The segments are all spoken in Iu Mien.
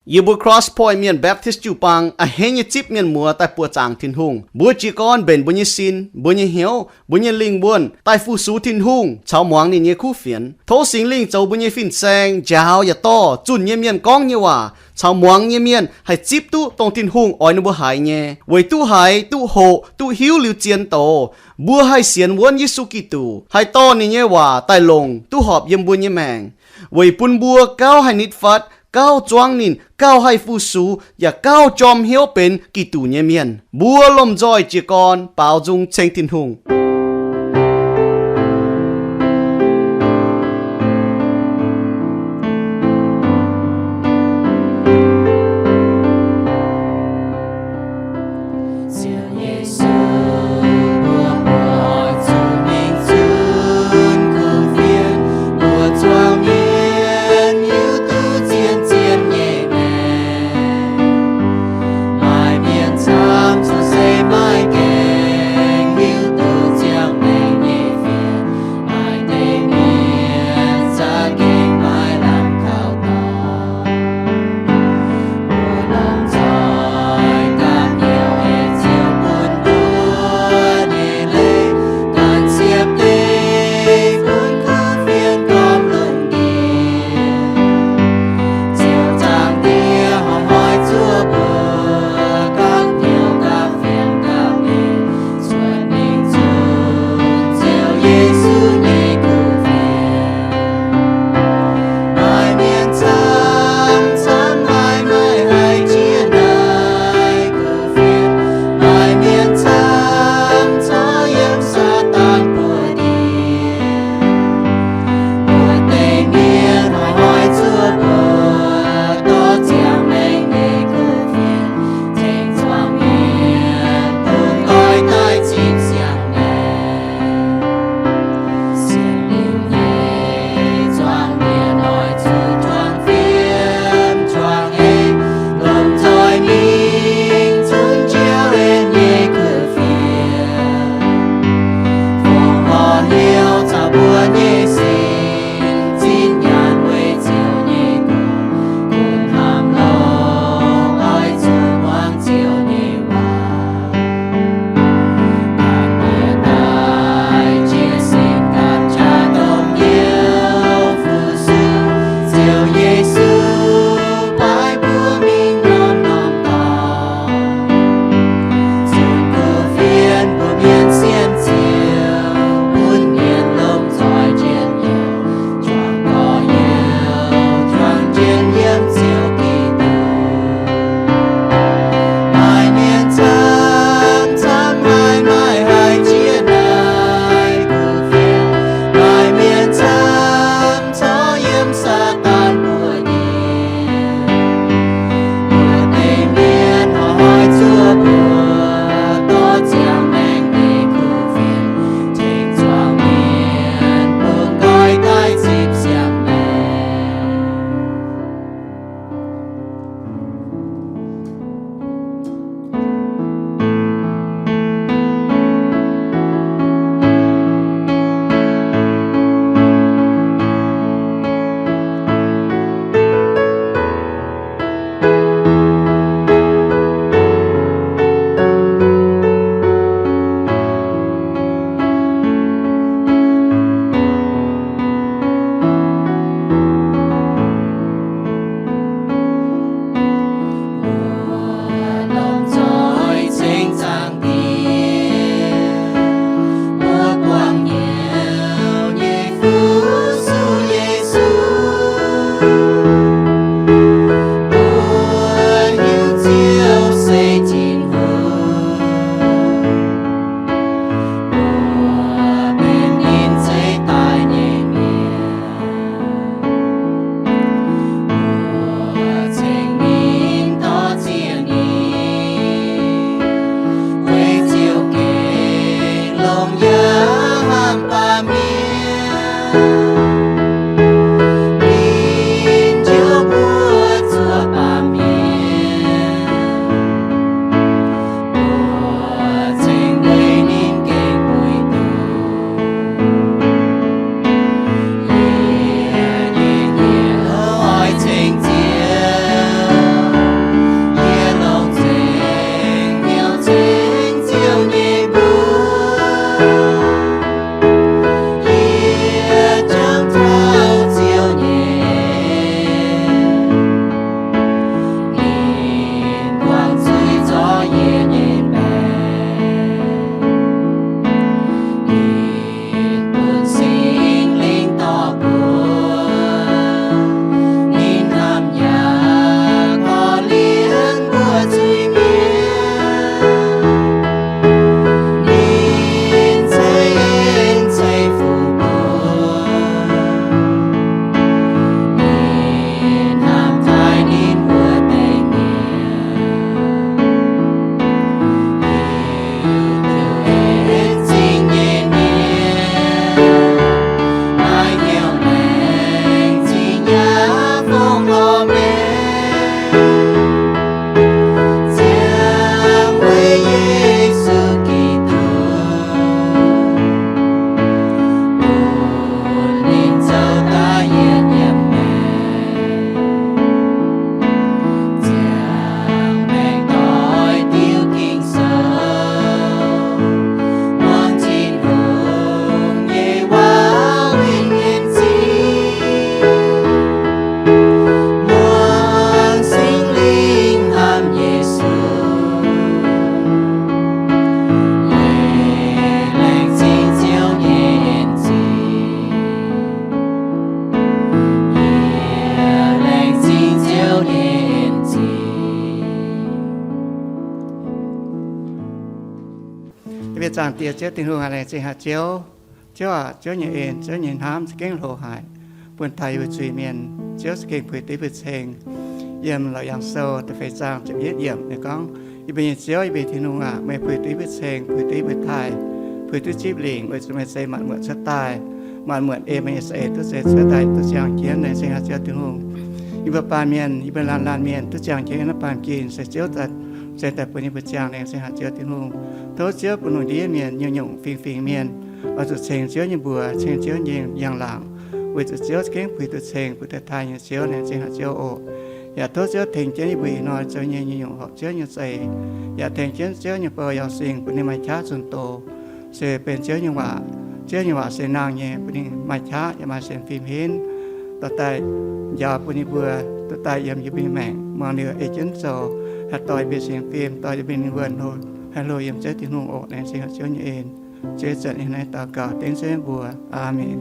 Yie mbuo Cross Point Mienh Baptist jiu-baang a'hneiv nyei zipv mienh muoz daaih buoqc zaangc Tin-Hungh. Mbuo jiez gorn mbenc mbuo nyei sin, mbuo nyei hnyouv, mbuo nyei lingh wuonh daaih fu-sux Tin-Hungh caux muangx ninh nyei kuv fienx. Tov Singx Lingh zoux mbuo nyei fin-saeng, njaaux yaac dorh zunh nyei mienh gorngv nyei waac caux muangx nyei mienh haih zipv duqv dongh Tin-Hungh oix ninh mbuo haiz nyei, weic duqv haiz, duqv hoqc, duqv hiuv liuz zien doz, mbuo haih sienx wuonv Yesu Giduc, haih dorh ninh nyei waac daaih longc duqv horpc yiem mbuo nyei maengc, weic bun mbuo gauh haih nitv fatv, gauh zuangv ninh, gauh haih fu-sux, yaac gauh jorm hnyouv benx Giduc nyei mienh. Mbuo lomh nzoih jiez gorn baaux nzung ceng Tin-Hungh. Yie zaangc Diex Ziouv Tin-Hungh aac, laengz zingh haic Ziouv. Ziouv aac, Ziouv nyei en, Ziouv nyei hnamv za'gengh hlo haic bun taux yie mbuo zuiz-mienh. Ziouv za'gengh puix duqv yie mbuo ceng. Yiem Laauc Yaangh Sou da'feix zaang ziepc yietv yiemc ninh gorngv, Yie mbuo nyei Ziouv, yie mbuo Tin-Hungh aac, meih puix duqv yie mbuo ceng, puix duqv yie mbuo taaih, puix duqv zipv lingc weic zuqc meih zeiz maanc muotc cuotv daaih. Maanc muotc ei meih nyei za'eix duqv zeiz cuotv daaih duqv ziangh jienv. Laengz zingh haic Ziouv Tin-Hungh. Yie mbuo baamh mienh, yie mbuo laanh laanh mienh duqv ziangh jienv naaiv baamh gen se Ziouv za'eix daaih bun yie mbuo ziangh. Laengz zingh haic Ziouv Tin-Hungh. Tov Ziouv bun lungh ndiev mienh, nyungc-nyungc fingx-fingx mienh oix zuqc ceng Ziouv nyei mbuox, ceng Ziouv nyei njang-laangc, weic zuqc Ziouv za'gengh puix duqv ceng, puix duqv taaih nyei Ziouv. Laengz zingh haic Ziouv oc. Yaac tov Ziouv tengx jienv yie mbuo ih hnoi zoux nyei nyungc-nyungc horpc Ziouv nyei za'eix, yaac tengx jienv Ziouv nyei bou Yauh Sing bun ninh maaih qaqv zunh doz, se benx Ziouv nyei waac. Ziouv nyei waac se nangh nyei, bun ninh maaih qaqv yaac maaih sienx fim henv, dorh daaih njaaux bun yie mbuo, dorh daaih yiem yie mbuo nyei maengc muangx liuz ei jienv zoux, haih dorh yie mbuo sienx fim, dorh yie mbuo mingh wuonh hlo, haih hlo yiem Ziouv Tin-Hungh oc. Laengz zingh haic Ziouv nyei en. Ziouv, zanc yie naaiv daux gaux dengv Ziouv mbuox. Aamen.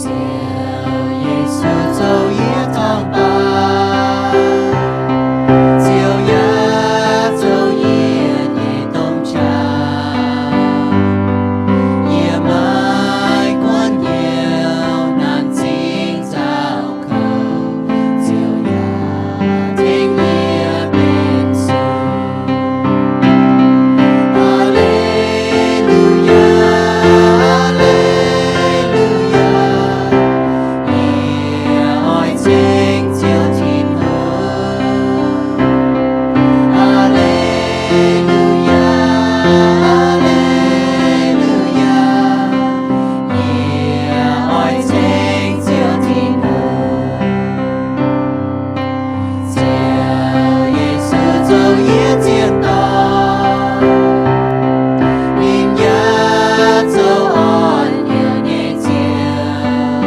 Ziouv Yesu zoux yie taux baac, Ziouv yaac zoux yie nyei domh qaqv. Yie maiv guaatv hnyouv nanc zingh nzauh kouv, Ziouv yaac tengx yie benx zuiz. Aa^le^lu^yaa, aa^le^lu^yaa, yie oix ceng Ziouv Tin-Hungh. Aa^le^lu^yaa, aa^le^lu^yaa, yie oix ceng Ziouv Tin-Hungh. Ziouv Yesu zoux yie ziex dorngx, ninh yaac zoux orn hnyouv nyei Ziouv.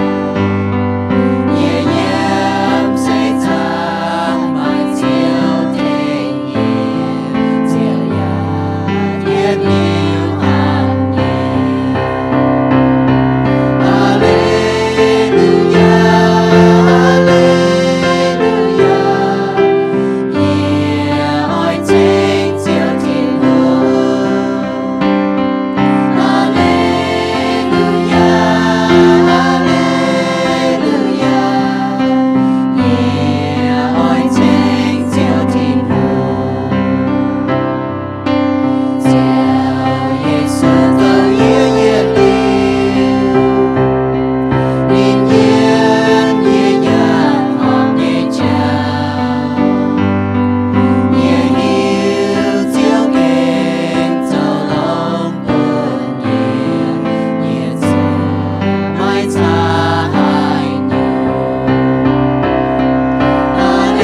Yie yiem seix zaangc maaih Ziouv tengx yie, Ziouv yaac yietc liuz hnangv nyei. Aa^le^lu^yaa, aa^le^lu^yaa, yie oix ceng Ziouv Tin-Hungh. Aa^le^lu^yaa, aa^le^lu^yaa, yie oix ceng Ziouv Tin-Hungh. Ziouv Yesu zoux yie yietc liuz, ninh yiem yie nyanc horpc nyei jauv. Yie hiuv Ziouv gengh zoux longx bun yie, yie zuqc maiv caa haaix nyungc.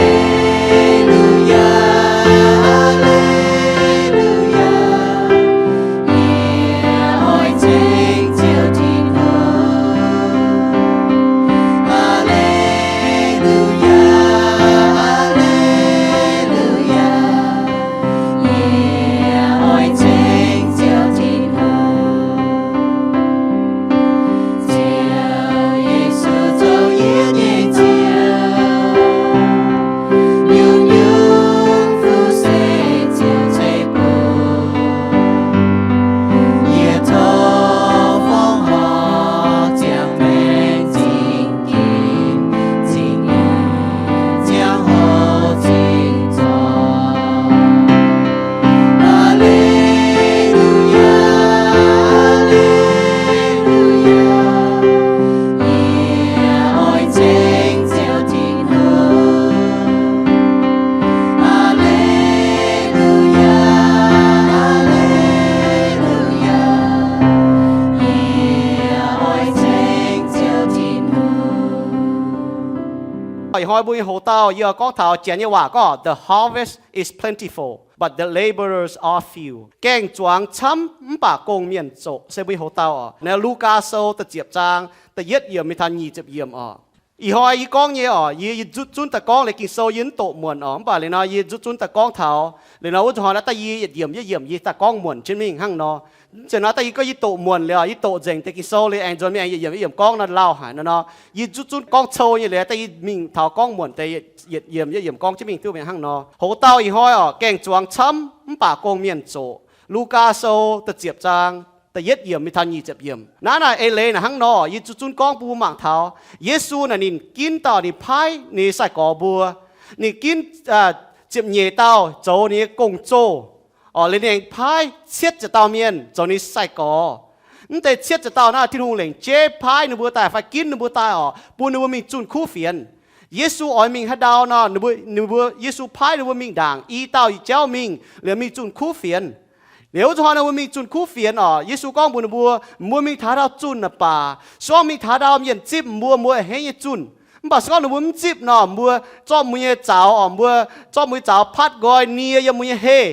Aa^le^lu^yaa, aa^le^lu^yaa, yie oix ceng Ziouv Tin-Hungh. Aa^le^lu^yaa, aa^le^lu^yaa, yie oix ceng Ziouv Tin-Hungh. Ziouv Yesu zoux yie nyei Ziouv, nyungc-nyungc fuqv se Ziouv ceix bun. Yie tov fongc horc ziangh maengx zingh ginx, zingh ginx ziangh hoc zingh zorc. Aa^le^lu^yaa, aa^le^lu^yaa, yie oix ceng Ziouv Tin-Hungh. Aa^le^lu^yaa, aa^le^lu^yaa, yie oix ceng Ziouv Tin-Hungh. Ih hnoi mbuo nyei hoc-dauh yie gorngv taux Janx nyei waac gorngv, The harvest is plentiful, but the laborers are few. Gaeng-zuangx camv mv baac gong-mienh zoqc, se mbuo nyei hoc-dauh oc. Naaiv Lugaa Sou da'ziepc zaang da'yietv yiemc mingh taux nyic ziepc yiemc oc. Ih hnoi yie gorngv nyei oc, yie, yie nzuqc zunv daaih gorngv liuz Ging-Sou yie mv doqc muonc oc, mv baac liuz nor yie nzuqc zunv daaih gorngv taux. Liuz nor wuov zanc hnoi naaiv daaih yie yietc yiemc yietc yiemc yie daaih gorngv muonc jienv mingh hnangv nor. Mv zeiz nor daaih yie gorngv yie doqc muonc liuz, yie doqc nzengc deix Ging-Sou liuz aengx nzuonx mingh aengx yietc yiemc yietc yiemc gorngv nor lauh haic nor nor. Yie nzuqc zunv gorngv sou nyei liuz daaih yie mingh taux gorngv muonc deix yietc yiemc yietc yiemc gorngv jienv mingh duqv mi'aqv hnangv nor. Hoz dauh ih hnoi oc, gaeng-zuangx camv mv baac gong-mienh zoqc. Lugaa Sou da'ziepc zaang da'yietv yiemc mingh taux nyic ziepc yiemc. Naaiv naaic eix leiz naaic hnangv nor, yie zuqc zunv gorngv bun mbuo mangc taux Yesu naaic ninh ginv dauh ninh paaiv ninh nyei sai-gorx mbuo. Ninh ginv ziepc nyeic dauh zoux ninh nyei gong-zoh, oc, liuz ninh aengx paaiv cietv ziepc dauh mienh zoux ninh sai-gorx. Mv deix cietv ziepc dauh naaiv Tin-Hungh lengc jeiv paaiv ninh mbuo daaih fai ginv ninh mbuo daaih oc, bun ninh mbuo mingh zunh kuv fienx. Yesu oix mingh haaix ndau nor, ninh mbuo, Yesu paaiv ninh mbuo mingh ndaangc i dauh i jauv mingh, liuz mingh zunh kuv fienx. Liuz wuov zanc hnoi ninh mbuo mingh zunh kuv fienx oc, Yesu gorngv mbuox ninh mbuo, mbuo mingh taux haaix ndau zunh naaic baac, se gorngv mingh taux haaix ndau mienh zipv mbuo, mbuo a'hneiv nyei zunh. Mv baac se gorngv ninh mbuo mv zipv nor, mbuo zorqv mbuo nyei zaux oc, mbuo zorqv mbuo nyei zaux patv nqoi nie yiem mbuo nyei heh.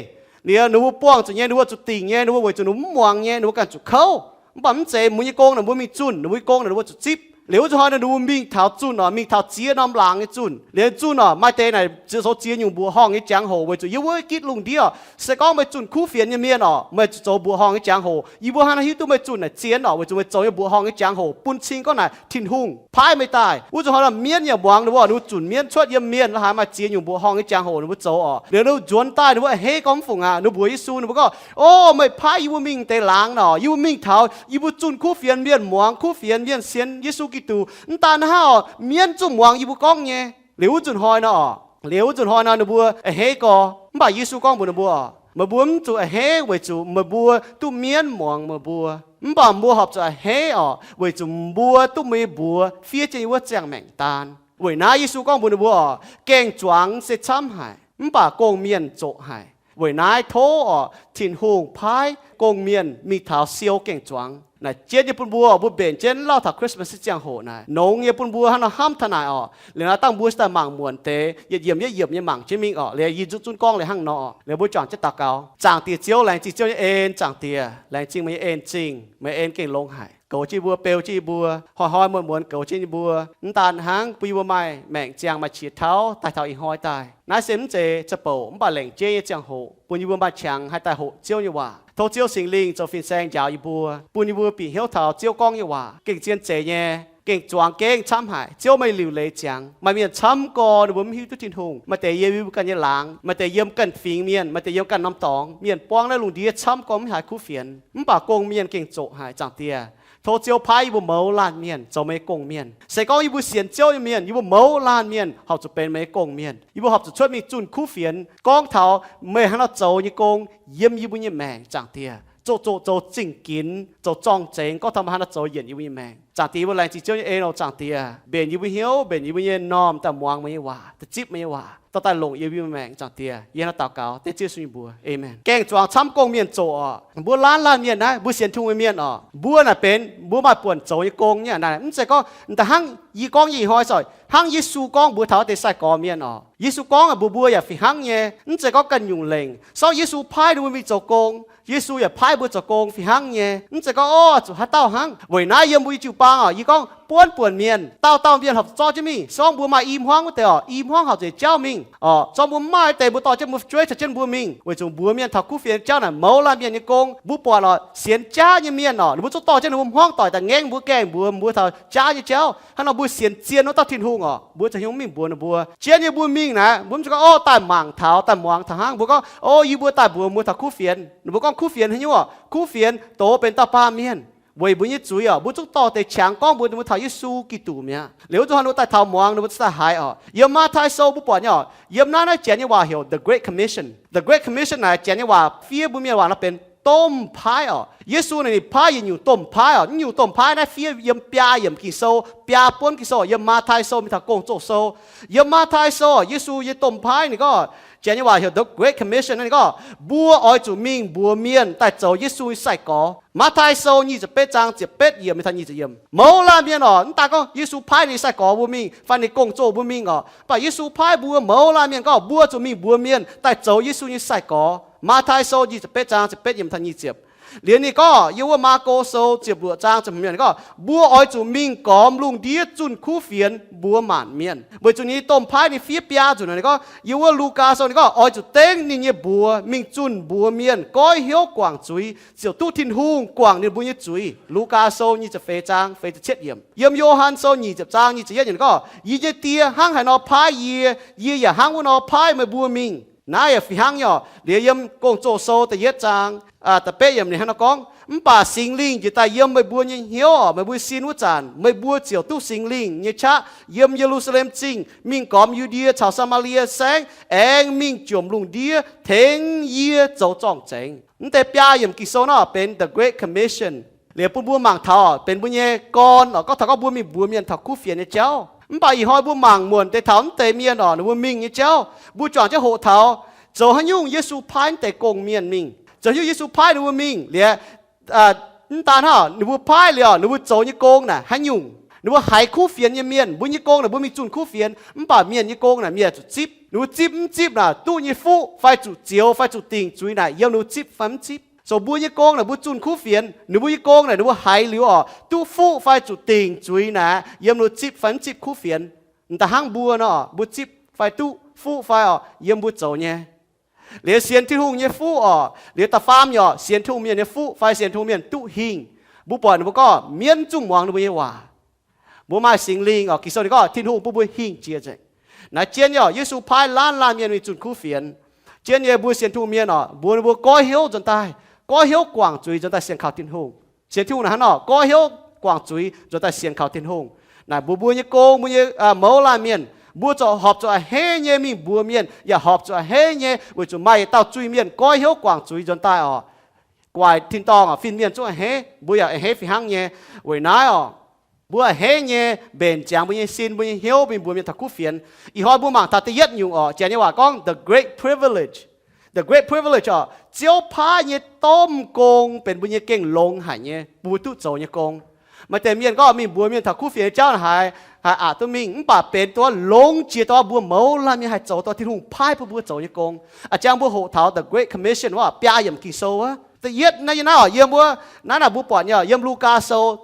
Liuz ninh mbuo buangh zuqc nyei, ninh mbuo zuqc dingc nyei, ninh mbuo weic zuqc ninh mbuo mv muangx nyei, ninh mbuo ganh zuqc kouv. Mv baac mv zeiz, mbuo nyei gong naaic mbuo mingh zunh, ninh mbuo nyei gong naaic ninh mbuo zuqc zipv. Liuz wuov zanc hnoi ninh mbuo mingh taux zunh oc, mingh taux ziex norm laangz nyei zunh. Liuz zunh oc, maaih deix naaic zoux ziex nyungc mbuoqc horngh nyei jangx hoc, weic zuqc yie mbuo gitv lungh ndiev oc, se gorngv meih zunh kuv fienx nyei mienh oc, meih zuqc zoux mbuoqc horngh nyei jangx hoc. Yie mbuo hnangv naaiv hiuv duqv meih zunh naaic zien oc, weic zuqc meih zoux nyei mbuoqc horngh nyei jangx hoc bun cing gorngv naaic Tin-Hungh paaiv meih daaih. Wuov zanc hnoi naaic mienv yaac muangx ninh mbuo oc, ninh mbuo zunc mienv cuotv yiem mienh la'haaix maaih ziex nyungc mbuoqc horngh nyei jangx hoc ninh mbuo zoux oc. Liuz ninh mbuo nzuonx daaih ninh mbuo a'hneiv gorngv mv fungc aqv, ninh mbuox Yesu, ninh mbuo gorngv, O, meih paaiv yie mbuo mingh deix laangz nor, yie mbuo mingh taux yie mbuo zunh kuv fienx, mienh muangx, kuv fienx mienh sienx Yesu Giduc. Mv daan hnangv oc, mienv zungv muangx yie mbuo gorngv nyei. Liuz wuov nzunc hnoi nor oc, liuz wuov nzunc hnoi nor ninh mbuo a'hneiv gorx. Mv baac Yesu gorngv mbuox ninh mbuo oc, meih mbuo mv zuqc a'hneiv weic zuqc meih mbuo duqv mienv muangx meih mbuo. Mv baac mbuo horpc zuqc a'hneiv oc, weic zuqc mbuo duqv meih mbuox fiev jienv yie wuov ziangh maengc daan. Weic naaiv Yesu gorngv mbuox ninh mbuo oc, gaeng-zuangx se camv haic, mv baac gong-mienh zoqc haic. Weic naaiv tov oc, Tin-Hungh paaiv gong-mienh mingh taux siou gaeng-zuangx. Naaic jienv nyei bun mbuo, mbuo mbenc jienv lauh taux Christmas ziangh hoc naaic, nongx nyei bun mbuo hnangv nor hnamv taux naaic oc. Liuz naaiv dangh mbuo se daaih mangc muonc deix, yietc yiemc yietc yiemc nyei mangc jienv mingh oc. Liuz yie nzuqc zunv gorngv liuz hnangv nor, liuz mbuo juangc jienv daux gaux. Zaangc Diex Ziouv, laengz zingh Ziouv nyei en, Zaangc Diex, laengz zingh meih nyei en zingh, meih en gengh longx haic, goux jienv mbuo, beu jienv mbuo, hnoi-hnoi muonz-muonz goux jienv mbuo. Mv daan hnangv bun yie mbuo maaih maengc ziangh maaih qiex tauv daaih taux ih hnoi daaih. Naaiv se mv zeiz za'bouc mv baac lengc jeiv nyei ziangh hoc bun yie mbuo maaih qangx haih daaih hoqc Ziouv nyei waac. Tov Ziouv Singx Lingh zoux fin-saeng njaaux yie mbuo, bun yie mbuo bieqc hnyouv taux Ziouv gorngv nyei waac gengh zien zeiz nyei, gengh zuangx gengh camv haic. Ziouv, meih liuc leiz ziangx, maaih mienh camv gorx ninh mbuo mv hiuv duqv Tin-Hungh. Maaih deix yiem yie mbuo ganh nyei laangz, maaih deix yiem ganh fingx mienh, maaih deix yiem ganh norm dorngx mienh, buangv naaiv lungh ndiev camv gorx mv haiz kuv fienx. Mv baac gong-mienh gengh zoqc haic, Zaangc Diex. Tov Ziouv paaiv yie mbuo mouz laanh mienh zoux meih nyei gong-mienh. Se gorngv yie mbuo sienx Ziouv nyei mienh, yie mbuo mouz laanh mienh horpc zuqc benx meih nyei gong-mienh. Yie mbuo horpc zuqc cuotv mingh zunh kuv fienx, gorngv taux meih hnangv nor zoux nyei gong yiem yie mbuo nyei maengc, Zaangc Diex. Zoqc zoqc zoux zingh ginx, zoux zorng-zengx, gorngv taux meih hnangv nor zoux yienc yie mbuo nyei maengc. Zaangc Diex, yie mbuo laengz zingh Ziouv nyei en oc, Zaangc Diex. Mbenc yie mbuo hnyouv, mbenc yie mbuo nyei m'normh daaih muangx meih nyei waac, daaih zipv meih nyei waac, dorh daaih longc yiem yie mbuo maengc, Zaangc Diex. Yie hnangv nor daux gaux dengv Ziouv Yesu nyei mbuox, aamen. Gaeng-zuangx camv gong-mienh zoqc oc. Mbuo laanh laanh mienh naaiv, mbuo sienx Tin-Hungh nyei mienh oc, mbuo naaic benx mbuo maaih buonc zoux nyei gong nyei naaic. Mv zeiz gorngv da'hnangv yie gorngv nyei ih hnoi zoih hnangv Yesu gorngv mbuox taux wuov deix sai-gorx mienh oc. Yesu gorngv mbuox mbuo yaac fih hnangv nyei. Mv zeiz gorngv ganh nyungc lengc, se gorngv Yesu paaiv ninh mbuo mingh zoux gong, Yesu yaac paaiv mbuo zoux gong fih hnangv nyei. Mv zeiz gorngv, o, zuqc haaix dauh hnangv. Weic naaiv yiem mbuo nyei jiu-baang oc, yie gorngv buonv buonc mienh, dauh dauh mienh horpc zuqc zorqv jienv mingh. Se gorngv mbuo maaih i hmuangv wuov deix oc, i hmuangv horpc zuqc jauv mingh oc. Se gorngv mbuo mv maaih wuov deix, mbuo dorh jienv mbuo fu'jueiv caux jienv mbuo mingh, weic zuqc mbuox mienh taux kuv fienx jauv naaic mouz laanh mienh nyei gong. Mbuo buatc oc, sienx jaav nyei mienh oc, ninh mbuo zungv dorh jienv ninh mbuo hmuangv doic daaih ngaengv mbuo, gaengh mbuox mbuo taux jaav nyei jauv. Hnangv nor mbuo sienx zien wuov dauh Tin-Hungh oc, mbuo ziouc hnyouv mingh mbuox ninh mbuo. Jienv nyei mbuo mingh naaic, mbuo mv zeiz gorngv, o, daaih mangc taux, daaih muangx taux hnangv. Mbuo gorngv, o, yie mbuo daaih mbuox mbuo taux kuv fienx. Ninh mbuo gorngv kuv fienx haaix nyungc oc? Kuv fienx doz benx dauh baamh mienh weic mbuo nyei zuiz oc. Mbuo zungv dorh deix qangx gorngv mbuox ninh mbuo taux Yesu Giduc mi'aqv. Liuz wuov zanc hnoi ninh mbuo daaih taux muangx, ninh mbuo zungv daaih haiz oc. Yiem Matv^taai Sou mbuo buatc nyei oc, yiem naaiv, naaiv janx nyei waac heuc The Great Commission. The Great Commission naaic janx nyei waac fiev mbuo mienh waac nor benx domh paaiv oc. Yesu naaic ninh paaiv yietc nyungc domh paaiv oc. Naaiv nyungc domh paaiv naaiv fiev yiem biaa yiemc Ging-Sou, biaa buonv Ging-Sou, yiem Matv^taai Sou mingh taux Gong-Zoh Sou. Yiem Matv^taai Sou oc, Yesu nyei domh paaiv ninh gorngv, janx nyei waac heuc The Great Commission, ninh gorngv, mbuo oix zuqc mingh mbuox mienh daaih zoux Yesu nyei sai-gorx. Matv^taai Sou nyic ziepc betv zaang ziepc betv yiemc mingh taux nyic ziepc yiemc. Mouz laanh mienh oc, mv daan gorngv Yesu paaiv ninh sai-gorx mbuo mingh fai ninh gong-zoh mbuo mingh oc, mv baac Yesu paaiv mbuo mouz laanh mienh gorngv mbuo zuqc mingh mbuox mienh daaih zoux Yesu nyei sai-gorx. Matv^taai Sou nyic ziepc betv zaang ziepc betv yiemc taux nyic ziepc. Liuz ninh gorngv yiem wuov Maako Sou ziepc luoqc zaang ziepc hmz gorngv, mbuo oix zuqc mingh gormx lungh ndiev zunh kuv fienx mbuox maanc mienh. Weic zuqc ninh nyei domh paaiv ninh fiev biaa nzunc nor, ninh gorngv yiem wuov Lugaa Sou ninh gorngv oix zuqc dengv ninh nyei mbuox mingh zunh mbuox mienh goiv hnyouv guangc zuiz, ziouc duqv Tin-Hungh guangc ninh mbuo nyei zuiz. Lugaa Sou nyic ziepc feix zaang feix ziepc cietv yiemc. Yiem Yo^han Sou nyic ziepc zaang nyic ziepc yietv yiemc gorngv, yie nyei Die hnangv haaix nor paaiv yie, yie yaac hnangv wuov nor paaiv meih mbuo mingh. Naaiv yaac fih hnangv nyei orqc. Liuz yiem Gong-Zoh Sou da'yietv zaang da'betv yiemc ninh hnangv nor gorngv, mv baac Singx Lingh njiec daaih yiem meih mbuo nyei hnyouv orqc, meih mbuo sin wuov zanc meih mbuo ziouc duqv Singx Lingh nyei qaqv yiem Ye^lu^saa^lem Zingh mingh gormx Yu^ndie caux Saa^maa^lie Saengv, aengx mingh jomc lungh ndiev tengx yie zoux zorng-zengx. Mv deix biaa yiemc Ging-Sou nor benx the Great Commission. Liuz bun mbuo mangc taux benx mbuo nyei gorn orqc, gorngv taux gorngv mbuo mingh mbuox mienh taux kuv fienx nyei jauv. Mv baac ih hnoi mbuo mangc muonc deix taux mv deix mienh orqc, ninh mbuo mingh nyei jauv, mbuo juangc jienv hoqc taux zoux haaix nyungc Yesu paaiv mv deix gong-mienh mingh, zoux haaix nyungc Yesu paaiv ninh mbuo mingh. Liuz mv daan hnangv, ninh mbuo paaiv liuz orqc, ninh mbuo zoux nyei gong naaic haaix nyungc, ninh mbuo haiz kuv fienx nyei mienh. Mbuo nyei gong naaic mbuo mingh zunh kuv fienx, mv baac mienh nyei gong naaic mienh zuqc zipv. Ninh mbuo zipv mv zipv naaic, duqv nyei fuqv fai zuqc zioux fai zuqc dingc zuiz naaic yiem ninh mbuo zipv fai mv zipv. So mbuo nyei gong naaic mbuo zunh kuv fienx, ninh mbuo nyei gong naaic ninh mbuo haiz liuz orqc, duqv fuqv fai zuqc dingc zuiz naaic yiem ninh mbuo zipv fai mv zipv kuv fienx. M'daaih hnangv mbuo nor, mbuo zipv fai duqv fuqv fai orqc, yiem mbuo zoux nyei. Liuz sienx Tin-Hungh nyei fuqv orqc, liuz da'faam nyei orqc, sienx Tin-Hungh mienh nyei fuqv fai sienx Tin-Hungh mienh duqv hingh. Mbuo buatc ninh mbuo gorngv mienv zungv muangx ninh mbuo nyei waac. Mbuo maaih Singx Lingh orqc, Ging-Sou ninh gorngv Tin-Hungh bun mbuo hingh jiex nzengc. Naaiv jienv nyei orqc, Yesu paaiv laanh laanh mienh mingh zunh kuv fienx. Jienv nyei mbuo sienx Tin-Hungh mienh orqc, mbuox ninh mbuo goiv hnyouv nzuonx daaih, goiv hnyouv guangc zuiz nzuonx daaih sienx kaux Tin-Hungh. Sienx Tin-Hungh naaic hnangv nor, goiv hnyouv guangc zuiz nzuonx daaih sienx kaux Tin-Hungh. Naaic mbuox mbuo nyei gong, mbuo nyei mouz laanh mienh, mbuo ziouc horpc zuqc a'hneiv nyei mingh mbuox mienh, yaac horpc zuqc a'hneiv nyei weic zuqc maaih dauh zuiz-mienh goiv hnyouv guangc zuiz nzuonx daaih orqc, guaaic tin-dorngh orqc, fin-mienh zungv a'hneiv, mbuo yaac a'hneiv fih hnangv nyei. Weic naaiv orqc, mbuo a'hneiv nyei mbenc ziangx mbuo nyei sin, mbuo nyei hnyouv mingh mbuox mienh taux kuv fienx. Ih hnoi mbuo mangc taux da'yietv nyungc orqc, Janx nyei waac gorngv the great privilege. The great privilage orqc, Ziouv paaiv nyei domh gong benx mbuo nyei gengh longx haic nyei, bun mbuo duqv zoux nyei gong. Maaih deix mienh gorngv mingh mbuox mienh taux kuv fienx nyei jauv naaic haiz, haiz aqc duqv mingh, mv baac benx dongh longx jiex dongh mbuo mouz laanh mienh haih zoux dongh Tin-Hungh paaiv bun mbuo zoux nyei gong. A'jang mbuo hoqc taux the great commission wuov biaa yiemc Ging-Sou wuov. Da'yietv naaiv yiem naaiv orqc, yiem wuov, naaiv naaic mbuo buatc nyei orqc, yiem Lugaa Sou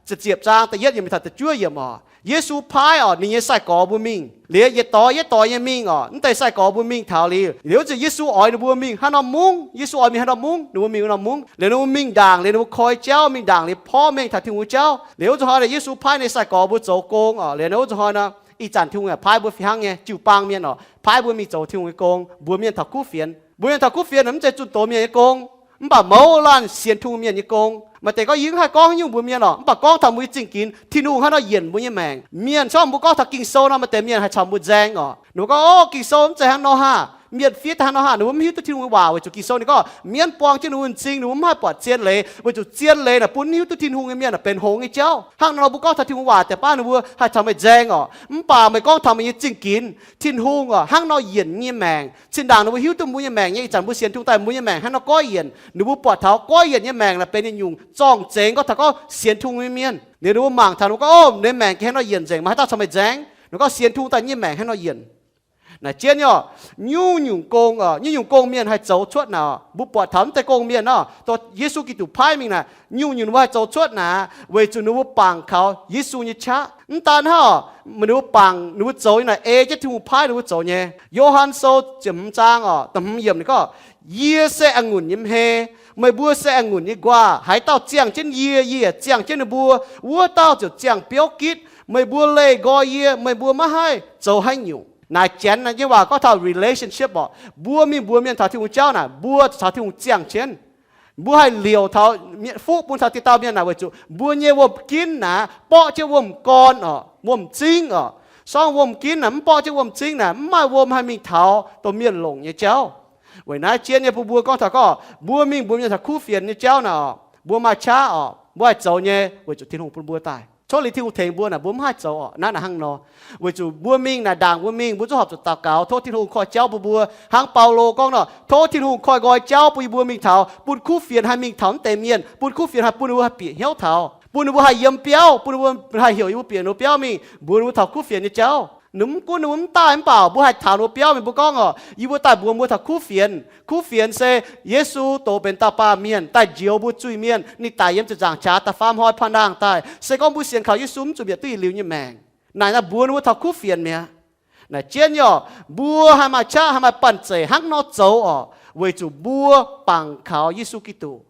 ziepc ziepc zaang da'yietv yiemc mingh taux da'juov yiemc orqc, Yesu paaiv orqc ninh nyei sai-gorx mbuo mingh. Liuz yietc doix yietc doix nyei mingh orqc, mv deix sai-gorx mbuo mingh taux liuz, liuz wuov zanc Yesu oix ninh mbuo mingh haaix norm mungv, Yesu oix mingh haaix norm mungv, ninh mbuo mingh wuov norm mungv. Liuz ninh mbuo mingh ndaangc liuz ninh mbuo koi jauv, mingh ndaangc liuz porv mengh taux Tin-Hungh nyei jauv. Liuz wuov zanc hnoi naaic Yesu paaiv ninh nyei sai-gorx mbuo zoux gong orqc, liuz wuov zanc hnoi nor, ih zanc Tin-Hungh yaac paaiv mbuo fih hnangv nyei, jiu-baang mienh orqc, paaiv mbuo mingh zoux Tin-Hungh nyei gong, mbuox mienh taux kuv fienx. Mbuox mienh taux kuv fienx naaic mv zeiz zunh doz mienh nyei gong, mv baac mouz laanh sienx Tin-Hungh mienh nyei gong. Maaih deix gorngv yie mv haih gorngv haaix nyungc mbuox mienh orqc, mv baac gorngv taux mbuo nyei zingh ginx, Tin-Hungh haaix nor yienc mbuo nyei maengc. Mienh gorngv mbuo gorngv taux Ging-Sou nor, maaih deix mienh haih caux mbuo nzaeng orqc. Ninh mbuo gorngv, Ov, Ging-Sou mv zeiz hnangv nor haah, mienh fiev daaih hnangv nor haah, ninh mbuo mv hiuv duqv Tin-Hungh nyei waac weic zuqc Ging-Sou ninh gorngv mienv buang jienv ninh mbuo m'zing, ninh mbuo mv haih buatc zien leiz, weic zuqc zien leiz naaic bun hiuv duqv Tin-Hungh nyei mienh naaic benx hngongx nyei jauv. Hnangv nor mbuo gorngv taux Tin-Hungh waac deix baav ninh mbuo haih caux meih nzaeng orqc, mv baac meih gorngv taux meih nyei zingh ginx, Tin-Hungh orqc, hnangv nor yienc nyei maengc. Zinh ndaangc ninh mbuo hiuv duqv mbuo nyei maengc nyei, ih zanc mbuo sienx Tin-Hungh daaih mbuo nyei maengc hnangv nor goiv yienc, ninh mbuo buatc taux goiv yienc nyei maengc naaic benx nyungc-nyungc zorng-zengx. Gorngv taux gorngv sienx Tin-Hungh nyei mienh, liuz ninh mbuo mangc taux ninh mbuo gorngv, Ov, meih nyei maengc gengh hnangv nor yienc nzengc, meih haaix dauh caux meih nzaeng? Ninh gorngv sienx Tin-Hungh daaih nyei maengc hnangv nor yienc. Naaic jienv nyei orqc, nyungc-nyungc gong orqc, nyungc-nyungc gong mienh haih zoux cuotv naaic orqc, mbuo buatc taux mv deix gong mienh orqc, dongh Yesu Giduc paaiv mingh naaic, nyungc-nyungc ninh mbuo haih zoux cuotv naaic weic zuqc ninh mbuo bangc kaux Yesu nyei qaqv. Mv daan hnangv orqc, ninh mbuo bangc, ninh mbuo zoux nyei naaic ei jienv Tin-Hungh paaiv ninh mbuo zoux nyei. Yo^han Sou ziepc hmz zaang orqc, da'hmz yiemc ninh gorngv, Yie se a'ngunc nyei hmei. Meih mbuo se a'ngunc nyei nquaah. Haaix dauh ziangh jienv yie, yie yaac ziangh jienv ninh mbuo, wuov dauh ziouc ziangh biouv gitv. Meih mbuo leih nqoi yie, meih mbuo maiv haih zoux haaix nyungc. Naaic Janx nyei waac gorngv taux relationship orqc, mbuo mingh mbuox mienh taux Tin-Hungh jauv naaic, mbuo caux Tin-Hungh ziangh jienv. Mbuo haih liouc taux mienh fuqv bun taux dieh dauh mienh naaic weic zuqc mbuo nyei wuom-ginv naaic borqv jienv wuom-gorn orqc, wuom-m'zing orqc. Sorng wuom-ginv naaic mv borqv jienv wuom-m'zing naaic, mv maaih wuom haih mingh taux dongh mienh longc nyei jauv. Weic naaiv jienv nyei bun mbuo gorngv taux gorngv mbuo mingh mbuox mienh taux kuv fienx nyei jauv naaic orqc, mbuo maaih qaqv orqc, mbuo haih zoux nyei weic zuqc Tin-Hungh bun mbuo daaih. Tov liuz Tin-Hungh tengx mbuo naaic, mbuo mv haih zoux orqc. Naaiv naaic hnangv nor. Weic zuqc mbuo mingh naaic ndaangc mbuo mingh, mbuo zungv horpc zuqc daux gaux, tov Tin-Hungh koi jauv bun mbuo. Hnangv Baulo gorngv nor, tov Tin-Hungh koi nqoi jauv bun yie mbuo mingh taux, bun kuv fienx haih mingh taux mv deix mienh, bun kuv fienx haih bun ninh mbuo haih bieqc hnyouv taux, bun ninh mbuo haih yiem biauv, bun ninh mbuo haih heuc yie mbuo bieqc ninh mbuo biauv mingh mbuox ninh mbuo taux kuv fienx nyei jauv. Ninh mv gunv ninh mbuo mv daaih mv baac mbuo haih taux ninh mbuo biauv mingh, mbuo gorngv oc, yie mbuo daaih mbuox mbuo taux kuv fienx. Kuv fienx se Yesu doqc benx dauh baamh mienh daaih njoux mbuo zuiz-mienh. Ninh daic yiem ziepc nzaangc qaqv da'faam hnoi paan-nangh daaih. Se gorngv mbuo sienx kaux Yesu mv zuqc mietc duqv yietc liuz nyei maengc. Naaic naaiv mbuox ninh mbuo taux kuv fienx mi'aqv. Naaic jienv nyei oc, mbuo haih maaih qaqv haih maaih banh zeic hnangv nor zoux oc, weic zuqc mbuo bangc kaux Yesu Giduc.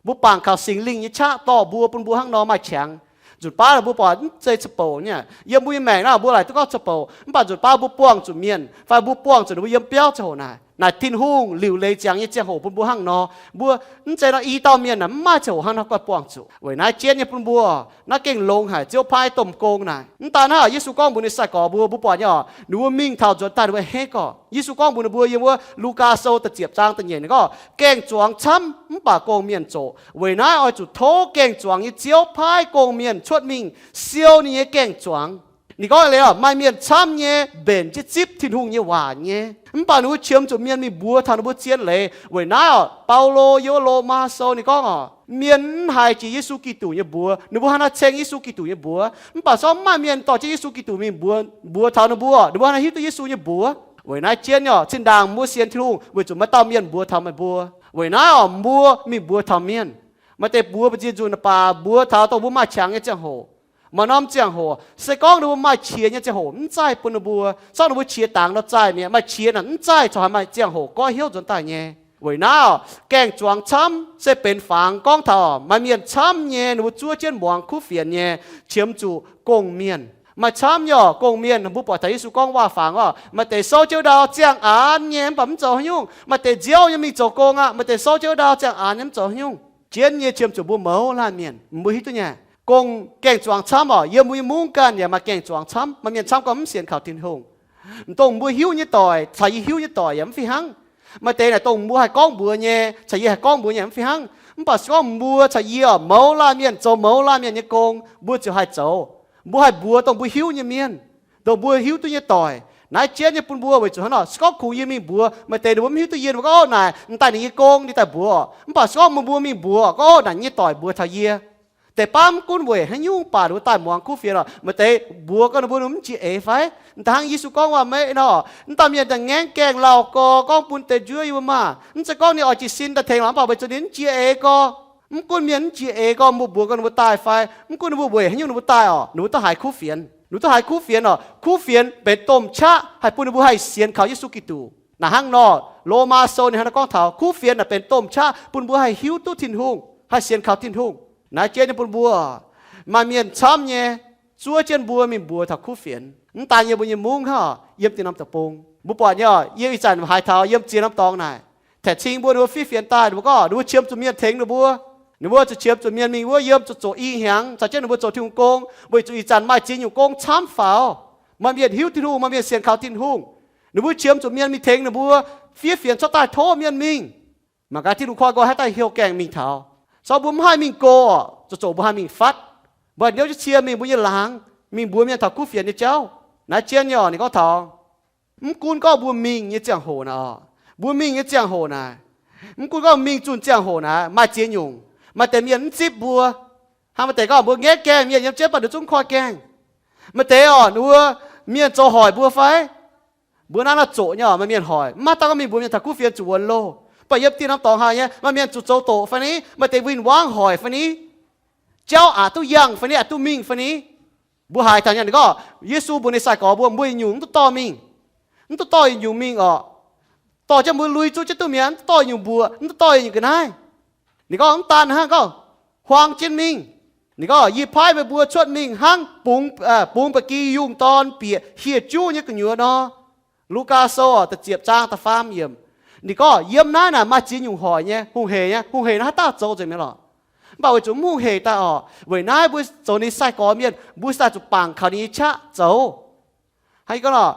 Mbuo bangc kaux Singx Lingh nyei qaqv dorh mbuo, bun mbuo hnangv nor maaih qangx. Nzunc baav mbuo buatc mv zeiz ca'bouc nyei. Yiem mbuo nyei maengc naaiv mbuo laaic duqv gorngv ca'bouc, mv baac nzunc baav mbuo buangh zuqc mienh fai mbuo buangh zuqc ninh mbuo yiem biauv ziangh hoc naaic. Naaic Tin-Hungh liuc leiz ziangx nyei ziangh hoc bun mbuo hnangv nor. Mbuo mv zeiz nor i dauh mienh naaic mv maaih ziangh hoc hnangv nor guanh buangh zuqc. Weic naaiv jienv nyei bun mbuo, naaiv gengh longx haic, Ziouv paaiv domh gong naaic. Mv daan hnangv, Yesu gorngv mbuox ninh sai-gorx mbuo, mbuo buatc nyei oc, ninh mbuo mingh taux nzuonx daaih ninh mbuo henv gorqv. Yesu gorngv mbuox ninh mbuo yiem wuov Lugaa Sou da'ziepc zaang da'nyeic, ninh gorngv, gaeng-zuangx camv mv baac gong-mienh zoqc. Weic naaiv oix zuqc tov gaeng-zuangx nyei Ziouv paaiv gong-mienh cuotv mingh siou ninh nyei gaeng-zuangx. Ninh gorngv liuz, maaih mienh camv nyei mbenc jienv zipv Tin-Hungh nyei waac nyei, mv baac ninh mbuo qiemx zuqc mienh mingh mbuox taux ninh mbuo zien leiz. Weic naaiv oc, Baulo yiem wuov Lomaa Sou ninh gorngv oc, mienh mv haiz jiex Yesu Giduc nyei mbuox, ninh mbuo hnangv naaiv ceng Yesu Giduc nyei mbuox. Mv baac se gorngv mv maaih mienh dorh jienv Yesu Giduc mingh mbuox, mbuox taux ninh mbuo, ninh mbuo hnangv naaiv hiuv duqv Yesu nyei mbuox. Weic naaiv jienv nyei oc, zinh ndaangc mbuo sienx Tin-Hungh weic zuqc maaih dauh mienh mbuox taux meih mbuo. Weic naaiv oc, mbuo mingh mbuox taux mienh. Maaih deix mbuox mbu'ziex nzunc baac mbuox taux dongh mbuo maaih qangx nyei ziangh hoc. Maaih norm ziangh hoc, se gorngv ninh mbuo maaih qiex nyei ziangh hoc, mv zaih bun ninh mbuo. Se gorngv ninh mbuo qiex dangx nor zaih mi'aqv. Maaih qiex naaic mv zaih corc haiz maaih ziangh hoc goiv hnyouv nzuonx daaih nyei. Weic naaiv, gaeng-zuangx camv se benx fangx gorngv taux maaih mienh camv nyei, ninh mbuo zuov jienv muangx kuv fienx nyei, qiemx zuqc gong-mienh. Maaih camv nyei oc, gong-mienh, mbuo buatc taux Yesu gorngv waac-fangx oc, maaih deix souv jienv ndau ziangh aanx nyei mv baac mv zoux haaix nyungc. Maaih deix nziouv nyei mingh zoux gong aqv, maaih deix souv jienv ndau ziangh aanx nyei mv zoux haaix nyungc. Jienv nyei qiemx zuqc mbuo mouz laanh mienh, mbuo hiuv duqv nyei. Gong gaeng-zuangx camv oc, yiem mbuo nyei mungv ganh yaac maaih gaeng-zuangx camv. Maaih mienh camv gorngv mv sienx kaux Tin-Hungh. Dongh mbuo hiuv nyei doic caux yie hiuv nyei doic yaac mv fih hnangv. Maaih deix naaic dongh mbuo haih gorngv mbuox nyei caux yie haih gorngv mbuox nyei mv fih hnangv. Mv baac se gorngv mbuo caux yie oc, mouz laanh mienh zoux mouz laanh mienh nyei gong, mbuo ziouc haih zoux. Mbuo haih mbuox dongh mbuo hiuv nyei mienh, dongh mbuo hiuv duqv nyei doic. Naaiv jienv nyei bun mbuo weic zuqc hnangv nor, se gorngv kungx yie mingh mbuox, maaih deix ninh mbuo mv hiuv duqv yie, ninh mbuo gorngv, Ov, naaic m'daaih ninh nyei gong, ninh daaih mbuox. Mv baac se gorngv mbuo mingh mbuox, gorngv, Ov, naaic nyei doic mbuox taux yie. Deix baav mv gunv weic haaix nyungc baac ninh mbuo daaih muangx kuv fienx oc. Maaih deix mbuox gorngv ninh mbuo mv jiex eix fai? M'daaih hnangv Yesu gorngv waac-meiv nor, mv dauh mienh daaih ngaengv gaengh lauh gorx gorngv bun deix njuov yie mbuo maah! Mv zeiz gorngv ninh oix jiez sin daaih tengx lorqc, mv baac weic zuqc ninh mv jiex eix gorx. Mv gunv mienh mv jiex eix gorx, mbuo mbuox gorngv ninh mbuo daaih fai? Mv gunv ninh mbuo weic haaix nyungc ninh mbuo daaih oc, ninh mbuo duqv haiz kuv fienx. Ninh mbuo duqv haiz kuv fienx oc. Kuv fienx benx domh qaqv haih bun ninh mbuo haih sienx kaux Yesu Giduc. Naaic hnangv nor, Lomaa Sou ninh hnangv naaiv gorngv taux kuv fienx naaic benx domh qaqv bun mbuo haih hiuv duqv Tin-Hungh, haih sienx kaux Tin-Hungh. Naaiv jienv nyei bun mbuo, maaih mienh camv nyei zuov jienv mbuo mingh mbuox taux kuv fienx. Mv daan yiem mbuo nyei mungv hnangv, yiem ziex norm deic-bung mbuo buatc nyei oc. Yie ih zanc haiz taux yiem ziex norm dorngx naaic, taeqc cing mbuo ninh mbuo fiev fienx daaih, ninh mbuo gorngv ninh mbuo qiemx zuqc mienh tengx ninh mbuo. Ninh mbuo zuqc qiemx zuqc mienh mingh wuov yiem zuqc zoqc i hnyangx caux jienv ninh mbuo zoux Tin-Hungh gong, weic zuqc ih zanc maaih ziex nyungc gong camv faaux. Maaih mienh hiuv Tin-Hungh, maaih mienh sienx kaux Tin-Hungh. Ninh mbuo qiemx zuqc mienh mingh tengx ninh mbuo, fiev fienx cuotv daaih tov mienh mingh. Mangc gaax Tin-Hungh koi nqoi haaix daaih heuc gaengh mingh taux. Se gorngv mbuo mv haih mingh go oc, zoqc zoqc mbuo haih mingh fatv. Mbuo niouv jienv cie mingh mbuo nyei laangz, mingh mbuox mienh taux kuv fienx nyei jauv. Naaiv jienv nyei oc, ninh gorngv taux, mv gunv gorngv mbuo mingh nyei ziangh hoc naaic oc, mbuo mingh nyei ziangh hoc naaic, mv gunv gorngv mingh zunh ziangh hoc naaic, maaih ziex nyungc, maaih deix mienh mv zipv mbuo. Hnangv maaih deix gorngv mbuo ngaengv gaengh mienh yiem jienv, mv baac ninh zungv koi gaengh. Maaih deix oc, ninh mbuo, mienh zoux hoic mbuo fai? Mbuo naaiv nor zoqc nyei oc, maaih mienh hoic, mv maaih dauh gorngv mingh mbuox mienh taux kuv fienx zuqc wuonx loh. Mv baac yiem dieh norm dorngx haic nyei, maaih mienh zuqc zoux doqc fai ni, maaih deix win-wangv hoic fai ni, jauv aqc duqv yangh fai ni, aqc duqv mingh fai ni. Mbuo haiz taux nyei, ninh gorngv, Yesu mbuox ninh sai-gorx mbuo, mbuo yietc nyungc mv duqv dorh mingh. Mv duqv dorh yietc nyungc mingh oc. Dorh jienv mbuo lui zuqv jienv duqv mi'aqv, mv duqv dorh yietc nyungc mbuoqc, mv duqv dorh yietc nyungc ga'naaiv. Ninh gorngv mv daan hnangv, gorngv, Huaang jienv mingh. Ninh gorngv, Yie paaiv meih mbuo cuotv mingh hnangv bungx, bungx ba'gi yungh dorn bieqc hieh juv nyei gu'nyuoz nor. Lugaa Sou da'ziepc zaang da'faam yiemc. Ninh gorngv, Yiem naaiv naaic maaih ziex nyungc hoic nyei, hungh heic nyei. Hungh heic naaiv haaix dauh zoux nzengc mi'aqv lorqc. Mv baac weic zuqc mv hungh heic daaih oc, weic naaiv mbuo zoux ninh sai-gorx mienh, mbuo daaih zuqc bangc kaux ninh nyei qaqv zoux. Hnangv gorngv,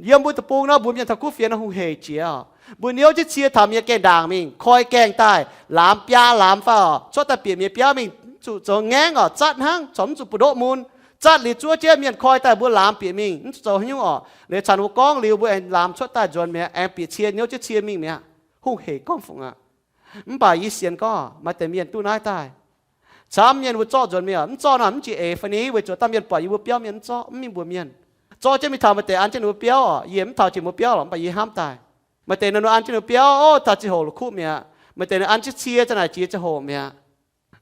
yiem mbuo deic-bung nor mbuox mienh taux kuv fienx nor hungh heic jiex oc. Mbuo niouv jienv cie taux mienh gaengh ndaangc mingh, koi gaengh daaih, laamz biaa laamz fai oc, cuotv daaih bieqc mienh biauv mingh, zuqc zoux ngaengv oc, zatv hnangv, corc mv zuqc buoz-ndoqv mun. Zatv liuz zuov jienv mienh koi daaih mbuo laamz bieqc mingh, mv zuqc zoux haaix nyungc oc. Liuz caux ninh mbuo gorngv liuz mbuo aengx laamz cuotv daaih nzuonx mi'aqv, aengx bieqc cie niouv jienv cie mingh mi'aqv. Hungh heic gorngv fungc aqv. Mv baac yie sienx gorngv maaih deix mienh duqv naaiv daaih. Camv mienh mbuo zorqv nzuonx mingh oc, mv zorqv nor mv jiex eix fai ni, weic zuqc dauh mienh buatc yie mbuo biauv mienh mv zorqv, mv mingh mbuox mienh. Zorqv jienv mingh taux maaih deix an jienv ninh mbuo biauv oc. Yie mv taux jiex mbuo biauv lorqc, mv baac yie hnamv daaih. Maaih deix ninh mbuo an jienv ninh mbuo biauv, ov, taux ziangh hoc la'kuqv mi'aqv. Maaih deix ninh an jienv cie, ziang naaic jiex ziangh hoc mi'aqv.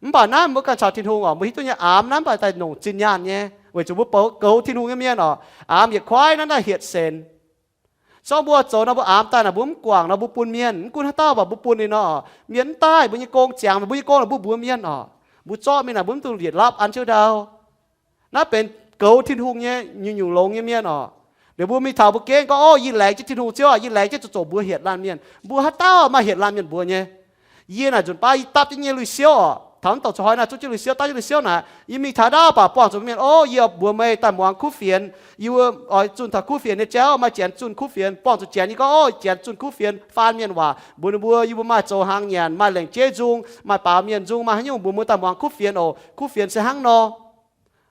Mv baac naaiv mbuo ganh caux Tin-Hungh oc, mbuo hiuv duqv nyei aamx naaiv mv baac daaih nongc zinh nyaanh nyei, weic zuqc mbuo goux Tin-Hungh nyei mienh oc, aamx yietc kuaaiv naaiv daaih hietc senx. Zorqv mbuo zoux nor, mbuo aamx daaih naaic mbuo mv guangc nor, mbuo bun mienh, mv gunv haaix dauh mv baac mbuo bun ninh nor, mienh mv daaih, mbuo nyei gong ziangx, mbuo nyei gong naaic mbuo mbuox mienh oc. Mbuo zorqv mingh naaic mbuo mv duqv lietc lapv an jienv ndau. Naaiv benx goux Tin-Hungh nyei nyungc-nyungc longx nyei mienh oc. Liuz mbuo mingh taux mbuo gengh gorngv, ov, yie laengz jienv Tin-Hungh Ziouv, yie laengz jienv zuqc zoqc mbuox hietc laanh mienh. Mbuo haaix dauh maaih hietc laanh mienh mbuox nyei? Yie naaic nzunc baav yie dapv jienv nyei lui-siouv oc, taux mv douc zuqc hnoi naaic zuqv jienv lui-siouv, dapv jienv lui-siouv naaic, yie mingh taux ndau baac buangh zuqc mienh, ov, yie mbuox meih daaih muangx kuv fienx, yie mbuo oix zunh taux kuv fienx nyei jauv, maaih janx zunh kuv fienx, buangh zuqc janx, yie gorngv, ov, janx zunh kuv fienx, faan mienh waac mbuox ninh mbuo, yie mbuo maaih zoux hnaangx nyanc, maaih lengc jeiv nzung, maaih baaux mienh nzung, maaih haaix nyungc mbuox mbuo daaih muangx kuv fienx oc. Kuv fienx se hnangv nor.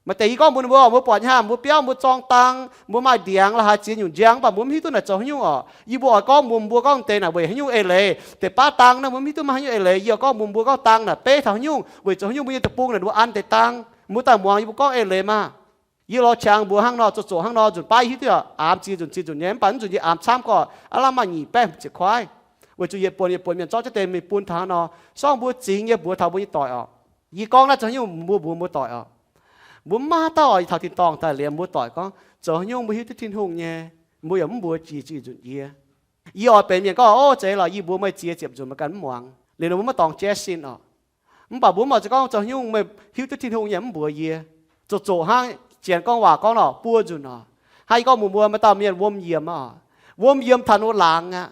Maaih deix yie gorngv mbuox ninh mbuo, mbuo buatc nyei hnangv, mbuo biauv mbuo zorng dang, mbuo maaih ndiangx la'haaix ziex nyungc njang, mv baac mbuo mv hiuv duqv naaic zoux haaix nyungc oc. Yie mbuo oix gorngv mbuox mbuo gorngv deix naaic weic haaix nyungc eix leiz. Deix baav dang naaiv mbuo mv hiuv duqv maaih haaix nyungc eix leiz. Yie oix gorngv mbuox mbuo gorngv dang naaic beiv taux haaix nyungc, weic zuqc haaix nyungc mbuo nyei deic-bung naaic ninh mbuo an deix dang. Mbuo daaih muangx yie mbuo gorngv eix leiz maah. Yie lorz qangx mbuox hnangv nor, zoqc zoqc hnangv nor, nzunc baav yie hiuv duqv aqv, aamx ziex nzunc ziex nzunc nyei, mv baac mv nzunc yie aamx camv gorqv, aav lamh maaih nyic baeqv ziepc kuaaiv, weic zuqc yietc buonc yietc buonc mienh zorqv jienv deix mingh bun taux hnangv nor. Sorng mbuo zingx nyei mbuox taux mbuo nyei doic oc. Yie gorngv naaiv zoux haaix nyungc mbuo mbuox mbuo doic oc. Mbuo mv maaih haaix dauh oc, yie taux tin-dorngh daaih liemh mbuo doic gorngv, zoux haaix nyungc mbuo hiuv duqv Tin-Hungh nyei, mbuo yaac mv mbuox jiex ziex nzunc yie. Yie oix benx mienh gorngv, ov, zeiz lorqc, yie mbuox meih ziex ziepc nzunc meih ganh mv muangx. Liuz ninh mbuo maiv dorngx jaiv sin oc. Mv baac mbuo mv oix zuqc gorngv zoux haaix nyungc meih hiuv duqv Tin-Hungh nyei mv mbuox yie. Zoqc zoqc hnangv, janx gorngv waac gorngv lorqc, buo nzunc oc. Hnangv yie gorngv mbuox mbuo, maaih dauh mienh wuom yiemx oc. Wuom yiemx taux ninh mbuo laangz aqv.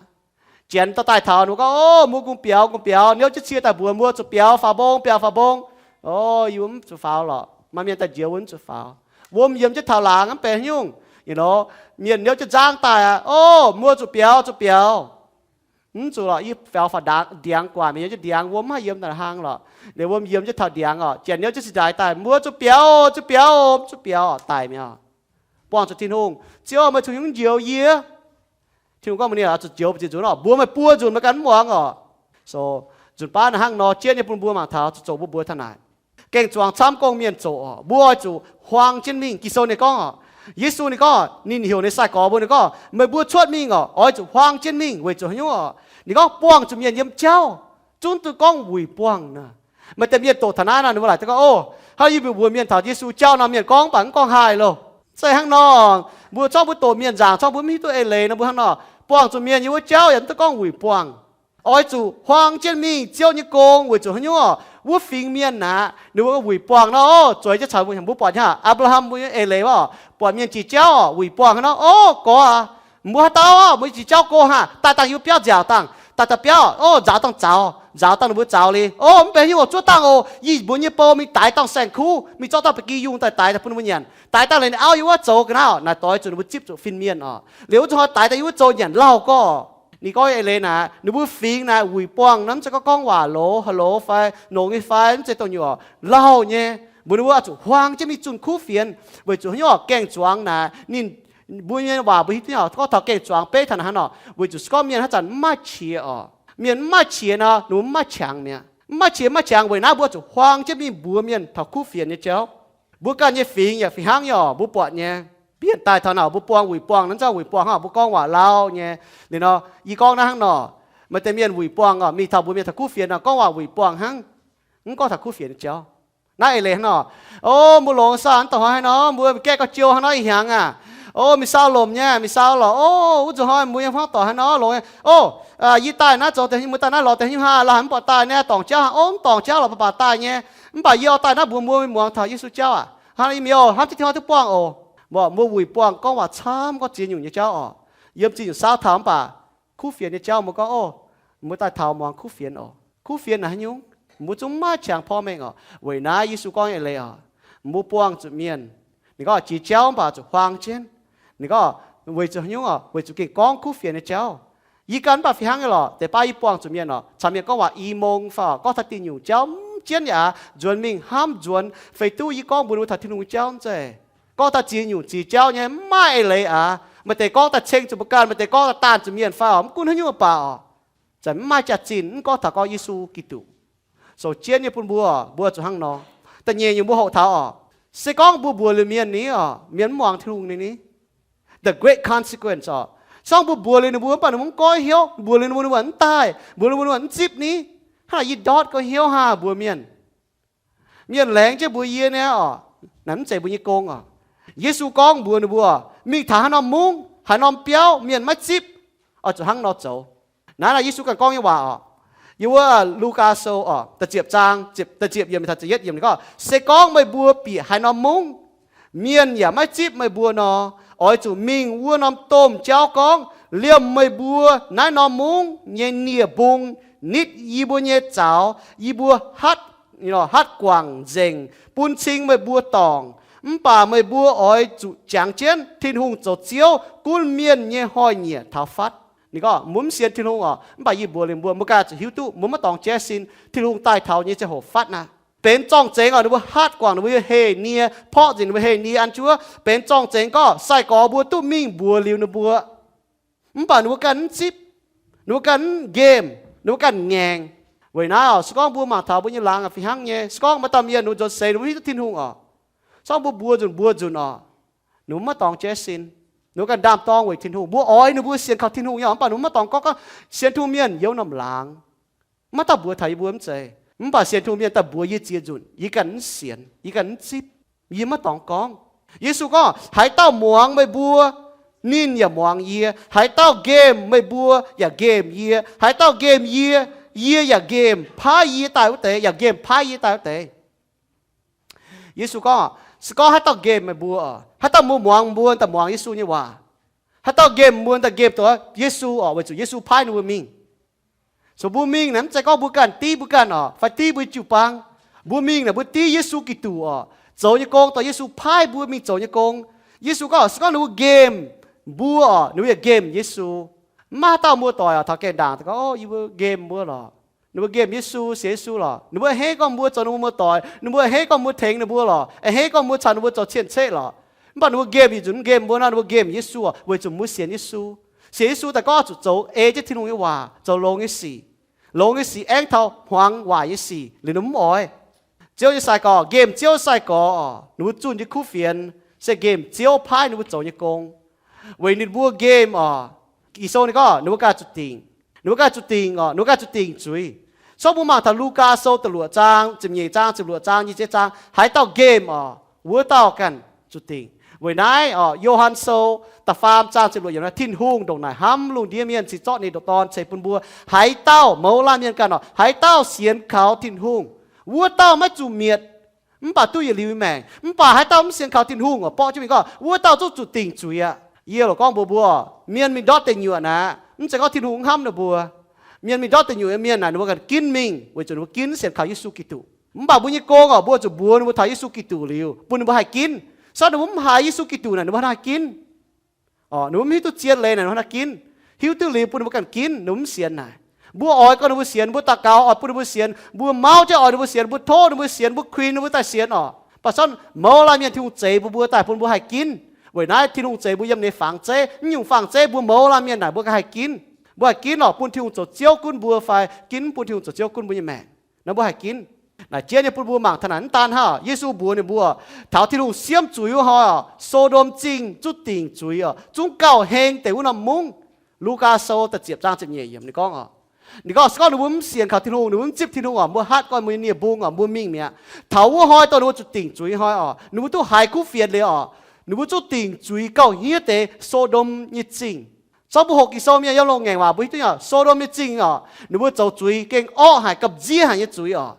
Janx dorh daaih taux ninh mbuo gorngv, ov, mbuo kungx biaux, kungx biaux, niouv jienv cie daaih mbuox mbuo zuqc biaux faaux mbong, biaux faaux mbong. Ov, yie mbuo mv zuqc faaux lorqc. Maaih mienh daaih njoux mbuo mv zuqc faaux. Wuom yiemx jienv taux laangz mv benx haaix nyungc, you know, mienh niouv jienv nzangv daaih aqv, ov, mbuo zuqc biaux, zuqc biaux. Mv zuqc lorqc, yie faaux faaux ndiangx guaax, mienh niouv jienv ndiangx, wuom mv haih yiem daaih hlang lorqc. Liuz wuom yiemx jienv taux ndiangx oc, janx niouv jienv zinh ndaix daaih, mbuo zuqc biaux, zuqc biaux, mv zuqc biaux, daic mi'aqv. Buangh zuqc Tin-Hungh, Ziouv, meih zuqc haaix nyungc njoux yie? Tin-Hungh gorngv mbuox ninh, zuqc njoux ziex nzunc oc, mbuox meih buo nzunc meih ganh mv muangx oc. So, nzunc baav naaiv hnangv nor, jienv nyei bun mbuo mangc taux zuqc zoqc mbuo mbuox taux naaic. Gaeng-zuangx camv gong mienh zoqc oc, mbuo oix zuqc huaang jienv mingh. Ging-Sou ninh gorngv oc, Yesu ninh gorngv, ninh heuc ninh sai-gorx mbuo ninh gorngv, meih mbuo cuotv mingh oc, oix zuqc huaang jienv mingh. Weic zuqc haaix nyungc oc? Ninh gorngv buangh zuqc mienh yiem jauv, zungv duqv gorngv wuic buangh nor. Maaih deix mienh doqc taux naaiv nor, ninh mbuo laaic gorngv, ov, hnangv yie mbuo mbuox mienh taux Yesu jauv nor, mienh gorngv mv baac mv gorngv haih loh. Zeiz hnangv nor, mbuo zorqv mbuo doqc mienh nzaangc, zorqv mbuo mv hiuv duqv eix leiz nor, mbuo hnangv nor, buangh zuqc mienh yiem wuov jauv yaac mv duqv gorngv wuic buangh. Oix zuqc huaang jienv mingh Ziouv nyei gong. Weic zuqc haaix nyungc oc? Wuov fingx mienh aqv, ninh mbuo wuic buangh nor, ov, zueiz jienv caux mbuo buatc nyei aqv. Apc^laa^ham mbuo nyei eix leiz oc, buatc mienh jiex jauv oc, wuic buangh hnangv nor, ov, gorx aac, mbuo haaix dauh oc, mbuo jiex jauv go hnangv, daaih dangh yie mbuo biauv nziaauc dangh, daaih daaih biauv, ov, nzaaux dangh zaux, nzaaux dangh ninh mbuo zaux liuz, ov, mv benx haaix nyungc oc, zuov dangh oc, yie mbuo nyei bou mingh daix dangh saeng-kuv, mingh zorqv dangh ba'gi yungh daaih daix daaih bun ninh mbuo nyanc, daix dangh liuz ninh auv yiem wuov zoux ga'naaiv oc, naaic doix zuqc ninh mbuo zipv zuqc fin-mienh oc. Liuz wuov zanc hnoi daix daaih yiem wuov zoux nyanc lauh gorx. Ninh gorngv eix leiz naaic, ninh mbuo fingx naaic wuic buangh nor, mv zeiz gorngv gorngv waac loz, ha'loz fai nongx nyei fai, mv zeiz dongh nyungc oc, lauh nyei. Mbuox ninh mbuo oix zuqc huaang jienv mingh zunh kuv fienx. Weic zuqc haaix nyungc oc? Gaeng-zuangx naaic ninh, mbuo nyei waac mbuo hiuv duqv oc, gorngv taux gaeng-zuangx beiv taux naaic hnangv nor, weic zuqc se gorngv mienh haaix zanc mv maaih qiex oc, mienh mv maaih qiex nor, ninh mbuo mv maaih qangx mi'aqv. Mv maaih qiex mv maaih qangx weic naaiv mbuo zuqc huaang jienv mingh mbuox mienh taux kuv fienx nyei jauv. Mbuo ganh nyei fingx yaac fih hnangv nyei oc, mbuo buatc nyei. Bienh daaih taux naaic mbuo buangh wuic buangh, naaiv zanc wuic buangh hnangv, mbuo gorngv waac lauh nyei. Liuz nor, yie gorngv naaiv hnangv nor, maaih deix mienh wuic buangh oc, mingh taux mbuox mienh taux kuv fienx nor, gorngv waac wuic buangh hnangv, mv gorngv taux kuv fienx nyei jauv. Naaiv eix leiz hnangv nor, o, mbuo longx saah, mv dongh hnoi haaix nor, mbuo gaeqv gauh jiou hnangv nor ih hnyangx aac. O, mingh sau lomc nyei, mingh sau lorqc. O, wuov nzunc hnoi mbuo nyei hmuangv doic haaix nor longx nyei. O, yie daaih naaiv zoux deix, mbuo daaih naaiv lorz deix haaix nyungc hnangv, la'haiz mv buatc daaih nyei, dorngc jauv hnangv. O, mv dorngc jauv lorqc, baac baac daaih nyei. Mv baac yie oix daaih naaiv mbuox mbuo mingh muangx taux Yesu jauv aac. Hnangv naaiv yie mingh oc, hnamv jienv tin-dorngh duqv buangh oc. Mbuo wuic buangh gorngv waac camv, gorngv ziex nyungc nyei jauv oc. Yiem ziex nyungc saauv taux mv baac kuv fienx nyei jauv mbuo gorngv, o, mbuo daaih taux muangx kuv fienx oc. Kuv fienx naaic haaix nyungc? Mbuo zungv maiv qangx porv mengh oc. Weic naaiv Yesu gorngv eix leiz oc, mbuo buangh zuqc mienh, ninh gorngv jiex jauv mv baac zuqc huaang jienv. Ninh gorngv weic zuqc haaix nyungc oc? Weic zuqc gengh gorngv kuv fienx nyei jauv. Yie ganh mv baac fih hnangv nyei lorqc. Deix baav yie buangh zuqc mienh oc, caux mienh gorngv waac i mong fai oc, gorngv taux diuh nyungc jauv mv jienv yaac nzuonx mingh hnamv nzuonx feix duqv yie gorngv mbuox ninh mbuo taux Tin-Hungh nyei jauv mv zeiz. Gorngv daaih ziex nyungc ziex jauv nyei, mv maaih eix leiz aqv. Maaih deix gorngv daaih ceng zuqc mbuo ganh, maaih deix gorngv daaih daanh zuqc mienh fai oc, mv gunv haaix nyungc baac oc, zanc mv maaih jaax-zinh mv gorngv taux gorngv Yesu Giduc. Sou jienv nyei bun mbuo, mbuo zuqc hnangv nor. Da'nyeic nyungc mbuo hoqc taux oc, se gorngv mbuo mbuox liuz mienh ni oc, mienh mv muangx Tin-Hungh ninh ni, the great consequence oc. Se gorngv mbuo mbuox liuz ninh mbuo mv baac ninh mbuo mv goiv hnyouv, mbuox liuz ninh mbuo ninh mbuo mv daaih, mbuox liuz ninh mbuo ninh mbuo mv zipv ni, hnangv naaic yie ndortv gauh hnyouv haa mbuox mienh. Mienh laengz jienv mbuox yie niaa oc, naaic mv zeiz mbuo nyei gong oc. Yesu gorngv mbuox ninh mbuo, mingh taux haaix norm mungv, haaix norm biauv mienh maiv zipv, oix zuqc hnangv nor zoux. Naaiv naaic Yesu ganh gorngv nyei waac oc. Yiem wuov Lugaa Sou oc, da'ziepc zaang, da'ziepc yiemc taux da'yietv yiemc ninh gorngv, se gorngv meih mbuo bieqc haaix norm mungv, mienh yaac maiv zipv meih mbuo nor, oix zuqc mingh wuov norm domh jauv gorngv, liemh meih mbuo naaiv norm mungv nyei nie-mbung nitv yie mbuo nyei zaux, yie mbuo hatv, hatv guangc nzengc bun cing meih mbuo dorngc. Mv baac meih mbuo oix zuqc jangx jienv Tin-Hungh zoux Ziouv gunv mienh nyei hnoi-nyieqc taux fatv. Ninh gorngv, mbuo mv sienx Tin-Hungh oc, mv baac yie mbuox liuz mbuo, mbuo ganh zuqc hiuv duqv mbuo maiv dorngx jaiv sin, Tin-Hungh daaih taux nyei ziangh hoc fatv naaic. Benx zorng-zengx oc, ninh mbuo hatv guangc ninh mbuo nyei heh-nie, porv nzengc ninh mbuo heh-nie an juov. Benx zorng-zengx gorngv sai-gorx mbuo duqv mingh mbuox liuz ninh mbuo, mv baac ninh mbuo ganh mv zipv, ninh mbuo ganh mv nqemh, ninh mbuo ganh ngaengc. Weic naaiv oc, se gorngv mbuo mangc taux mbuo nyei laangz fih hnangv nyei, se gorngv maaih dauh mienh ninh mbuo nzuonx seix ninh mbuo hiuv duqv Tin-Hungh oc, se gorngv mbuo mbuox nzunc mbuox nzunc oc, ninh mbuo maiv dorngx jaiv sin. Ninh mbuo ganh ndaam-dorng weic Tin-Hungh. Mbuo oix ninh mbuo sienx kaux Tin-Hungh nyei oc, mv baac ninh mbuo maiv dorngx gorngv, gorngv sienx Tin-Hungh mienh youz norm laangz. Maiv dauh mbuox taux yie mbuo mv zeiz, mv baac sienx Tin-Hungh mienh daaih mbuox yie ziex nzunc, yie ganh mv sienx, yie ganh mv zipv, yie maiv dorngx gorngv. Yesu gorngv, haaix dauh muangx meih mbuo, ninh yaac muangx yie. Haaix dauh nqemh meih mbuo yaac nqemh yie. Haaix dauh nqemh yie, yie yaac nqemh paaiv yie daaih wuov deix, yaac nqemh paaiv yie daaih wuov deix. Yesu gorngv, se gorngv haaix dauh nqemh meih mbuo, haaix dauh mbuo muangx mbuo daaih muangx Yesu nyei waac, haaix dauh nqemh mbuo daaih nqemh duqv Yesu oc, weic zuqc Yesu paaiv ninh mbuo mingh. So mbuo mingh naaic mv zeiz gorngv mbuo ganh div mbuo ganh oc, fai div mbuo jiu-baang. Mbuo mingh naaic mbuo div Yesu Giduc oc, zoux nyei gong, dorh Yesu paaiv mbuo mingh zoux nyei gong. Yesu gorngv, se gorngv ninh mbuo nqemh mbuo oc, ninh mbuo yaac nqemh Yesu. Mv maaih haaix dauh muoz-doic oc taux gaengh ndaangc gorngv, o, yie mbuo nqemh mbuo lorqc, ninh mbuo nqemh Yesu, sienx Yesu lorqc. Ninh mbuo a'hneiv gorngv mbuo zoux ninh mbuo muoz-doic, ninh mbuo a'hneiv gorngv mbuo tengx ninh mbuo lorqc, a'hneiv gorngv mbuo caux ninh mbuo zoux cien-ceqv lorqc. Mv baac ninh mbuo nqemh yietc nzunc mv nqemh mbuo nor, ninh mbuo nqemh Yesu oc, weic zuqc mbuo sienx Yesu. Sienx Yesu daaih gorngv zuqc zoux ei jienv Tin-Hungh nyei waac, zoux longx nyei sic. Longx nyei sic aengx taux hmuangx waaic nyei sic liuz ninh mv oix. Ziouv nyei sai-gorx, nqemh Ziouv sai-gorx oc, ninh mbuo zunh jienv kuv fienx se nqemh Ziouv paaiv ninh mbuo zoux nyei gong. Weic ninh mbuo nqemh oc, Ging-Sou ninh gorngv ninh mbuo ganh zuqc dingc. Ninh mbuo ganh zuqc dingc oc, ninh mbuo ganh zuqc dingc zuiz. So mbuo mangc taux Lugaa Sou da'luoqc zaang, ziepc nyeic zaang, ziepc luoqc zaang, nyic ziepc zaang, haaix dauh nqemh oc, wuov dauh ganh zuqc dingc. Weic naaiv oc, Yo^han Sou da'faam zaang ziepc luoqc yiemc, Tin-Hungh ndongc naaic hnamv lungh ndiev mienh cingx zorqv ninh nyei ndoqc Dorn ceix bun mbuo, haaix dauh, mouz laanh mienh ganh oc, haaix dauh sienx kaux Tin-Hungh, wuov dauh maiv zuqc mietc, mv baac duqv yietc liuz nyei maengc. Mv baac haaix dauh mv sienx kaux Tin-Hungh oc, borqv jienv mingh gorngv, wuov dauh zungv zuqc dingc zuiz aqv. Yie loc gorngv mbuox mbuo, mienh mingh ndortv deic nyuoqc naaic, mv zeiz gorngv Tin-Hungh mv hnamv ninh mbuo. Mienh mingh ndortv deic nyuoqc nyei mienh naaic, ninh mbuo ganh ginv mingh weic zuqc ninh mbuo ginv sienx kaux Yesu Giduc. Mv baac mbuo nyei gong oc, mbuo zuqc mbuox ninh mbuo taux Yesu Giduc liuz, bun ninh mbuo haih ginv. Se gorngv ninh mbuo mv haiz Yesu Giduc naaic, ninh mbuo haaix ginv? Ninh mbuo mv hiuv duqv zien leiz naaic, ninh mbuo haaix ginv? Hiuv duqv liuz bun ninh mbuo ganh ginv, ninh mbuo mv sienx naaic. Mbuo oix gorngv ninh mbuo sienx, mbuo daux gaux oix bun ninh mbuo sienx, mbuo mauv jienv oix ninh mbuo sienx, mbuo tov ninh mbuo sienx, mbuo kuinx ninh mbuo daaih sienx oc. Mv baac se gorngv mouz laanh mienh Tin-Hungh zeix mbuo, mbuo daaih bun mbuo haih ginv. Weic naaiv Tin-Hungh zeix mbuo yiem ninh nyei fangx zeiv. Mv nyungc fangx zeiv mbuo mouz laanh mienh naaic mbuo ganh haih ginv. Mbuo haih ginv oc, bun Tin-Hungh zoux Ziouv gunv mbuo fai ginv mv bun Tin-Hungh zoux Ziouv gunv mbuo nyei maengc. Naaiv mbuo haih ginv. Naaic jiex nyei bun mbuo mangc taux naaic, mv daan hnangv oc, Yesu mbuox ninh mbuo, taux Tin-Hungh siemv zuiz wuov hnoi oc, So^ndom Zingh zungv dingc zuiz oc, zungv gauh heng deix wuov norm mungv. Lugaa Sou da'ziepc zaang ziepc nyeic yiemc ninh gorngv oc, ninh gorngv se gorngv ninh mbuo mv sienx kaux Tin-Hungh, ninh mbuo mv zipv Tin-Hungh oc, mbuo hatv gorngv mbuo nyei nie-mbung oc, mbuo mingh mi'aqv. Taux wuov hnoi dongh ninh mbuo zuqc dingc zuiz hnoi oc, ninh mbuo duqv haiz kuv fienx liuz oc, ninh mbuo zungv dingc zuiz gauh hniev deix So^ndom nyei zingh. Zorqv mbuo hoqc Ging-Sou mienh yiem loz-ngaengc waac mbuo hiuv duqv nyei oc, So^ndom nyei zingh oc, ninh mbuo zoux zuiz gengh orqv haic, gamh nziev haic nyei zuiz oc.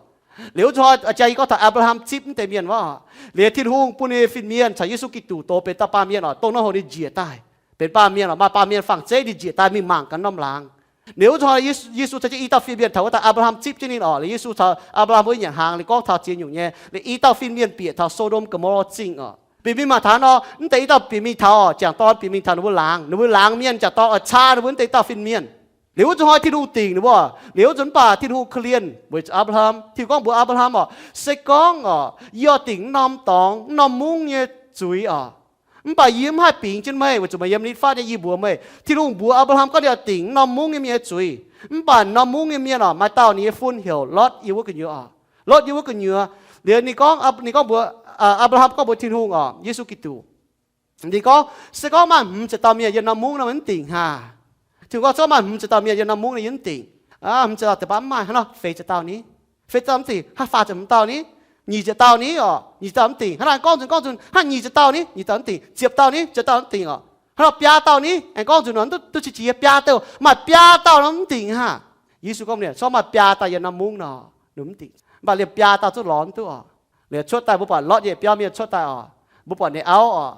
Liuz wuov hnoi jaax yie gorngv taux Apc^laa^ham zipv mv deix mienh wuov oc, liuz Tin-Hungh bun ninh nyei fin-mienh caux Yesu Giduc doz benx dauh baamh mienh oc, dongh norm hoc ninh njiec daaih benx baamh mienh oc, maaih baamh mienh fangx zeiv ninh njiec daaih mingh mangc ganh norm laangz. Liuz wuov hnoi Yesu, Yesu caux jienv i dauh fin-mienh taux wuov daaih, Apc^laa^ham zipv jienv ninh oc. Liuz Yesu caux Apc^laa^ham mbuo nyanc hnaangx, ninh gorngv taux ziex nyungc nyei, liuz i dauh fin-mienh bieqc taux So^ndom Gomorrah zingh oc. Bieqc mingh mangc taux nor, mv deix i dauh bieqc mingh taux oc, jangc dorn bieqc mingh taux ninh mbuo laangz, ninh mbuo laangz mienh jangc dorn oix caa ninh mbuo mv deix i dauh fin-mienh. Liuz wuov zuqc hnoi Tin-Hungh dingc ninh mbuo, liuz wuov zuqc mv baac Tin-Hungh korv-lienh weic zuqc Apc^laa^ham. Tin-Hungh gorngv mbuox Apc^laa^ham oc, se gorngv oc, yie oix dingc mv norm dorngx, mv norm mungv nyei zuiz oc, mv baac yie mv haih bingx jienv meih weic zuqc meih yiem nitv fatv nyei. Yie mbuox meih, Tin-Hungh mbuox Apc^laa^ham gorngv ninh oix dingc mv norm mungv nyei mienh nyei zuiz, mv baac norm mungv nyei mienh oc, maaih dauh ninh nyei fun heuc Lotv yiem wuov gu'nyuoz oc. Lotv yiem wuov gu'nyuoz. Liuz ninh gorngv, ninh gorngv mbuox, Apc^laa^ham gorngv mbuox Tin-Hungh oc, Yesu Giduc, Ninh gorngv, se gorngv maaih hmz ziepc dauh mienh yiem norm mungv nor, mv dingc haah? Tin-Hungh gorngv, se gorngv maaih hmz ziepc dauh mienh yiem norm mungv nor, yie mv dingc. Hmz ziepc dauh deix baav mv maaih, hnangv nor feix ziepc dauh ni? Feix dauh mv dingc, haaix faah ziepc hmz dauh ni? Nyic ziepc dauh ni orqc? Nyic ziepc dauh mv dingc. Hnangv nor aengx gorngv nzunc, gorngv nzunc, hnangv nyic ziepc dauh ni? Nyic ziepc dauh mv dingc. Ziepc dauh ni? Ziepc dauh mv dingc orqc? Hnangv nor biaa dauh ni? Aengx gorngv nzunc nor, duqv, duqv qiex jiez biaa dauh, maaih biaa dauh nor mv dingc haah? Yesu gorngv, se gorngv maaih biaa dauh yiem norm mungv nor, ninh mv dingc. Mv baac liemh biaa dauh zungv lorz mv duqv orqc. Liuz cuotv daaih mbuo buatc Lotv nyei biauv mienh cuotv daaih orqc, mbuo buatc ninh auv orqc,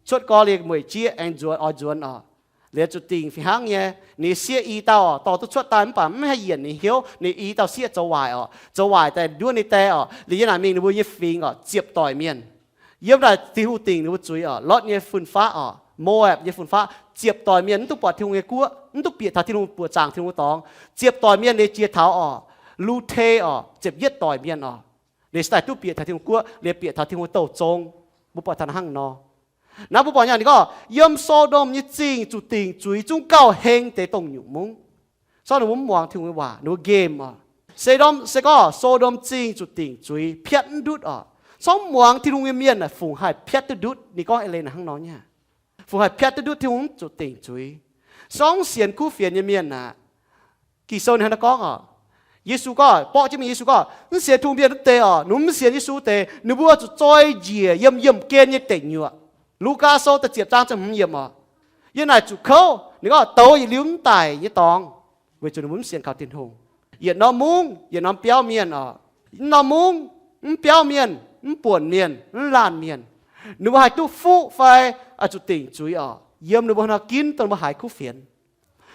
cuotv gorx liuz mueic jieqv aengx nzuonx oix nzuonx orqc. Liuz zuqc dingc fih hnangv nyei, ninh sieqv i dauh orqc, dorh duqv cuotv daaih mv baac mv haih yienc ninh hnyouv, ninh i dauh sieqv zoux waaic orqc, zoux waaic daaih nduov ninh daeh orqc. Liuz yiem naaic mingh ninh mbuo nyei fingx orqc, ziepc doic mienh. Yiem naaic Tin-Hungh dingc ninh mbuo zuiz orqc, Lotv nyei fun-faqv orqc, Moab nyei fun-faqv, ziepc doic mienh mv duqv buatc Tin-Hungh nyei guoqv, mv duqv bieqc taux Tin-Hungh, buoqc zaangc Tin-Hungh dorngx. Ziepc doic mienh liuz jiex taux orqc, lu te orqc, ziepc yietv doic mienh orqc, liuz se daaih duqv bieqc taux Tin-Hungh guoqv, liuz bieqc taux Tin-Hungh douh zong. Mbuo buatc taux hnangv nor. Naaiv mbuo buatc nyei ninh gorngv, yiem So^ndom nyei zingh zuqc dingc zuiz zungv gauh heng deix dongh nyungc mungv. Sortv ninh mbuo mv muangx Tin-Hungh nyei waac, ninh mbuo nqemh orqc. Se gorngv, se gorngv So^ndom zingh zuqc dingc zuiz piatv mv ndutv orqc, sortv mv muangx Tin-Hungh nyei mienh naaic fungc haih piatv duqv ndutv? Ninh gorngv eix leiz naaic hnangv nor nyei. Fungc haih piatv duqv ndutv Tin-Hungh mv zuqc dingc zuiz? Sortv mv sienx kuv fienx nyei mienh aeqv, Ging-Sou ninh hnangv naaiv gorngv orqc. Yesu gorngv, borqv jienv mingh Yesu gorngv, mv sienx Tin-Hungh mienh wuov deix orqc, ninh mv sienx Yesu deix, ninh mbuo zuqc zoi njiec yiem yiemh gen nyei deic nyuoqc. Lugaa Sou da'ziepc zaang ziepc hmz yiemc orqc. Yiem naaic zuqc kouv, ninh gorngv douz yietc liuz mv daic nyei dorngx, weic zuqc ninh mbuo mv sienx kaux Tin-Hungh. Yietc norm mungv, yietc norm biauv mienh orqc, mv norm mungv, mv biauv mienh, mv buonc mienh, mv laanh mienh, ninh mbuo haih duqv fuqv fai zuqc dingc zuiz orqc, yiem ninh mbuo haaix nor ginv dongh ninh mbuo haiz kuv fienx.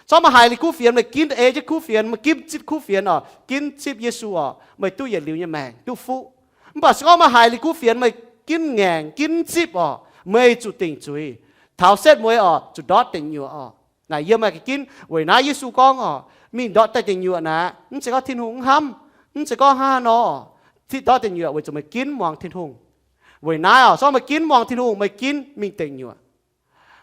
Zorqv meih haiz liuz kuv fienx, meih ginv ei jienv kuv fienx, meih ginv zipv kuv fienx orqc, ginv zipv Yesu orqc, meih duqv yietc liuz nyei maengc, duqv fuqv. Mv baac se gorngv meih haiz liuz kuv fienx, meih ginv ngaengc, ginv zipv orqc, meih zuqc dingc zuiz. Taux setv mueiz orqc, zuqc ndortv deic nyuoqc orqc. Naaic yiem meih ga'ginv. Weic naaiv Yesu gorngv orqc, mingh ndortv daaih deic nyuoqc naaic, mv zeiz gorngv Tin-Hungh mv hnamv, mv zeiz gorngv hnangv haaix nor orqc, ndortv deic nyuoqc weic zuqc meih ginv muangx Tin-Hungh. Weic naaiv orqc, se gorngv meih ginv muangx Tin-Hungh, meih ginv mingh deic nyuoqc.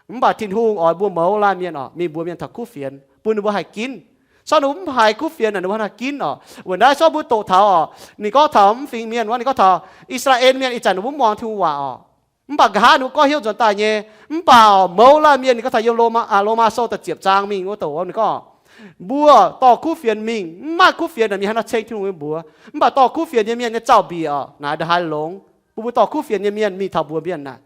Mv baac Tin-Hungh oix mbuo mouz laanh mienh orqc, mingh mbuox mienh taux kuv fienx, bun ninh mbuo haih ginv. Se gorngv ninh mbuo mv haiz kuv fienx naaic, ninh mbuo hnangv haaix ginv orqc? Weic naaiv se gorngv mbuo doqc taux orqc, ninh gorngv taux mv fingx mienh wuov, ninh gorngv taux I^saa^laa^en Mienh ih zanc ninh mbuo mv muangx Tin-Hungh waac orqc. Mv baac nqa'haav ninh mbuo goiv hnyouv nzuonx daaih nyei. Mv baac mouz laanh mienh ninh gorngv taux yiem Lomaa, Lomaa Sou da'ziepc zaang mingh wuov douc ninh gorngv, mbuo dorh kuv fienx mingh, mv maaih kuv fienx naaic mienh haaix nor ceng Tin-Hungh nyei mbuox? Mv baac dorh kuv fienx nyei mienh nyei zaux-mbiec orqc, naaic ndongc haaix longx? Bun mbuo dorh kuv fienx nyei mienh mingh taux mbuox mienh naaic.